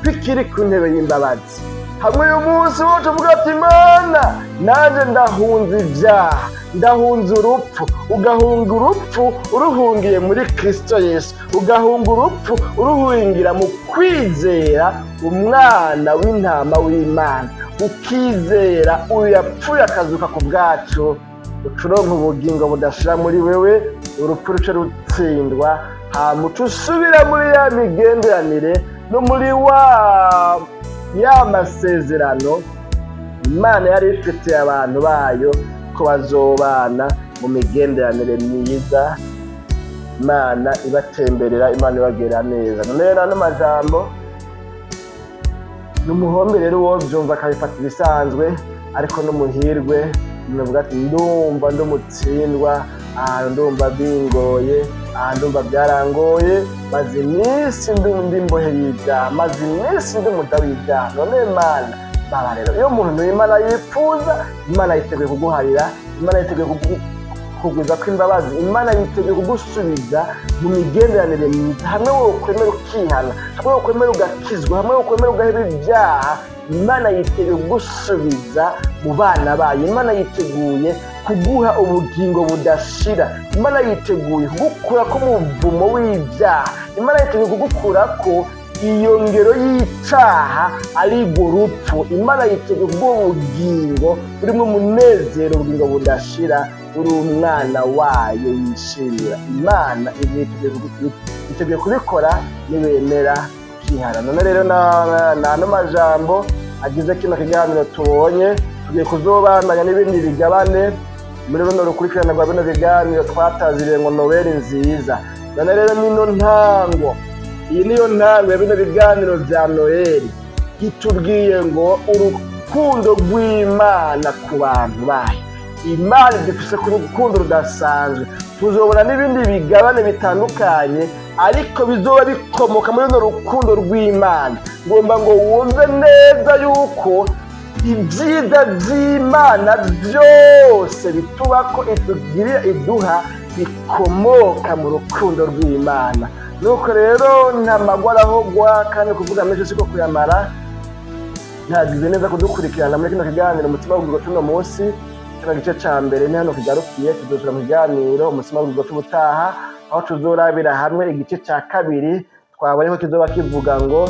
kwikiri ku ntebe y'imbabazi, hamwe uyu munsi wose uvuga ati: "Imana, nanjye ndahunze ibyaha, ndahunze urupfu", ugahunga urupfu uruhungiye muri Kristo Yesu, ugahunga urupfu uruhungira mu kwizera umwana w'intama w'Imana, ukizera uyu yapfuye akazuka ku bwacu, ucuronka ubugingo budashira muri wewe, urupfu ruce rutsindwa, hama uca usubira muri ya migenderanire no muri wa ya masezerano Imana yari ifitiye abantu bayo, ko bazobana mu migenderanire myiza, Imana ibatemberera, Imana ibagirira neza. None rero ano majambo ni umuhombe rero uwo byumva akabifata ibisanzwe, ariko n'umuhirwe umuntu avuga ati: "Ndumva ndumutsindwa ahantu, ndumva bingoye aha, ndumva byarangoye, maze iminsi ndi imbohe y'ibyaha, maze iminsi ndi umuja w'ibyaha. None Mana babarero." Iyo umuntu Imana yifuza, Imana yiteguye kuguharira, Imana yiteguye kugwiza kw'imbabazi, Imana yiteguye kugusubiza mu migenderanire myiza, hamwe wowe ukwemera ukihana, hamwe wowe ukwemera ugakizwa, hamwe wowe ukwemera ugaheba ibyaha. Imana yiteguye kugusubiza mu bana bayo. Imana yiteguye kuguha ubugingo budashira. Imana yiteguye kugukura ko umuvumo w'ibyaha. Imana yiteguye kugukura ko iyo ngero y'icaha ari urwo rupfu. Imana yiteguye kuguha ubugingo burimo umunezero, ubugingo budashira, uri umwana wayo yishimira. Imana yiteguye kubikora niwemera ukihana. None rero na ano majambo agize kino kiganiro tubonye, tugiye kuzobandanya n'ibindi bigabane muri runo rukurikirane rwa bino biganiro twataziriye ngo Noweli nziza. None rero nino ntango, iyi niyo ntango ya bino biganiro bya Noheli, itubwiye ngo urukundo rw'Imana ku bantu bayo. Imana idufise ku rukundo rudasanzwe. Tuzobona n'ibindi bigabane bitandukanye, ariko bizoba bikomoka muri runo rukundo rw'Imana. Ngomba ngo wumve neza yuko ibyiza by'Imana byose bituba ko itugirira, iduha, bikomoka mu rukundo rw'Imana. Nuko rero nta magwa arahogwa, kandi kuvuga menshi siko kuyamara. Ntagize neza kudukurikirana muri kino kiganiro Umutima w'Ubugingo cy'uno munsi. Kino gice ca mbere ni hano kigarukiye. Tuzosubira mu kiganiro Umutima w'Ubugingo cy'ubutaha, aho tuzorabira hamwe igice ca kabiri twabonye ko kizoba kivuga ngo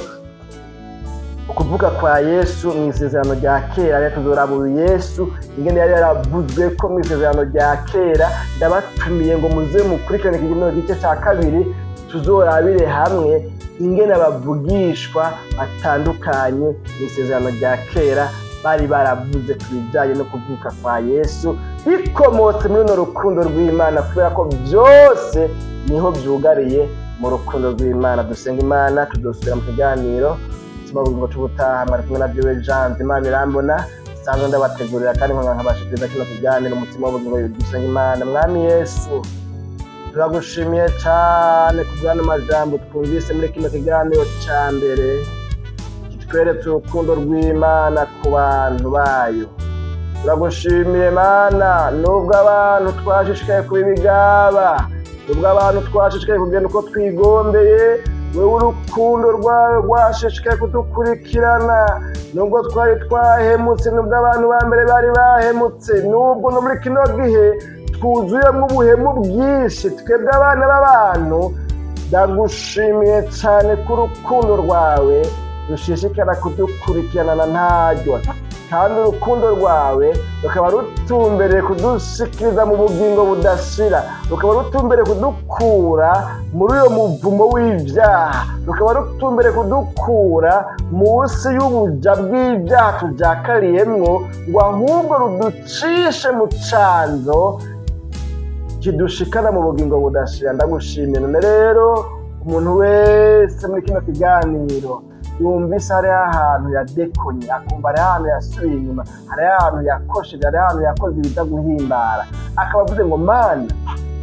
ukuvuga kwa Yesu mu Isezerano rya Kera. Rero tuzoraba uyu Yesu ingene yari yaravuzwe ko mu Isezerano rya Kera. Ndabatumiye ngo muze mukurikirane kino gice ca kabiri. Tuzorabire hamwe ingene abavugishwa batandukanye mu Isezerano rya Kera bari baravuze ku bijyanye no kuvuka kwa Yesu, bikomotse muri runo rukundo rw'Imana, kubera ko byose niho byugariye, mu rukundo rw'Imana. Dusenga Imana, tuzosubira mu kiganiro Umutima Bugingo c'ubutaha. Mwari kumwe na jewe Jean Imana Irambona, sanzwe ndabategurira kandi nkabashikiriza kino kiganiro Umutima w'Ubugingo. Dusenga Imana. Mwami Yesu, turagushimiye cyane ku bw'ano majambo twumvise muri kino kiganiro ca mbere, kitweretse urukundo rw'Imana ku bantu bayo. Turagushimiye Mana, nubwo abantu twashishikaye kuba ibigaba, nubwo abantu twashishikaye kugenda uko twigombeye, wewe urukundo rwawe rwashishikaye kudukurikirana. Nubwo twari twahemutse, nubwo abantu ba mbere bari bahemutse, nubwo no muri kino gihe twuzuyemo ubuhemu bwinshi, twebwe abana b'abantu, ndagushimiye cyane ko urukundo rwawe rushishikara kudukurikirana na ntaryo, kandi urukundo rwawe rukaba rutumbereye kudushikiriza mu bugingo budashira, rukaba rutumbereye kudukura muri uyo muvumo w'ibyaha, rukaba rutumbereye kudukura munsi y'ubuja bw'ibyaha tujakariyemwo, ngo ahubwo ruducishe mu canzo kidushikana mu bugingo budashira. Ndagushimiye. None rero, umuntu wese muri kino kiganiro yumvise hariho ahantu yadekonye, akumva hariho ahantu yasubiye inyuma, hariho ahantu yakosheje, hariho ahantu yakoze ibidaguhimbara, akaba avuze ngo: "Mana,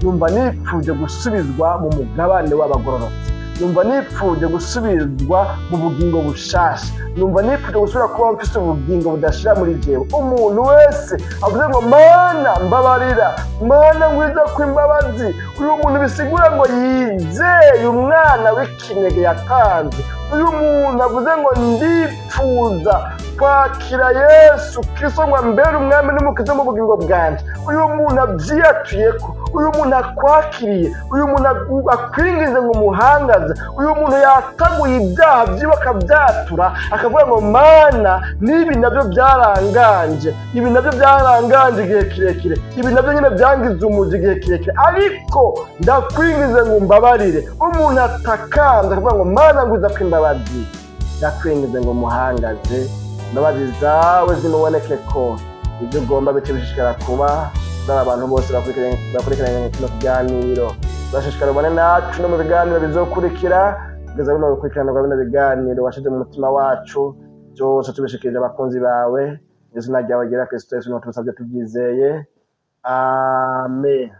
numva nipfuje gusubizwa mu mugabane w'abagororotse, numva nipfuje gusubizwa mu bugingo bushasha, numva nipfuje gusubira kuba mfise ubugingo budashira muri jewe." Umuntu wese avuze ngo: "Mana, mbabarira, Mana, ngwiza ko imbabazi," uyu muntu bisigura ngo yizeye umwana w'ikinege yatanze. Uyu muntu avuze ngo: "Ndipfuza kwakira Yesu Kristo ngo ambere umwami n'umukiza mu bugingo bwanjye," uyu muntu abyiyatuye ko uyu muntu akwakiriye, uyu muntu akwingize ngo umuhangaze, uyu muntu yataguye ibyaha byiwe akabyatura, akavuga ngo: "Mana, n'ibi nabyo byaranganje, ibi nabyo byaranganje igihe kirekire, ibi nabyo nyine byangize umuzi igihe kirekire, ariko ndakwingize ngo umbabarire." Umuntu atakanze akavuga ngo: "Mana, ngwiza ko imbabazi, ndakwingize ngo umuhangaze, imbabazi zawe zimuboneke," ko ibyo ugomba bice bishishikara kuba kuri aba bantu bose bakurikiranye kino kiganiro. Bashishikara ubone nacu no mu biganiro bizokurikira, kugeza bino gukurikirana rwa bino biganiro washize mu mutima wacu. Byose tubishikirije abakunzi bawe mu izina ryawe ryera Kristo Yesu, niho tubisabye tubyizeye, amen.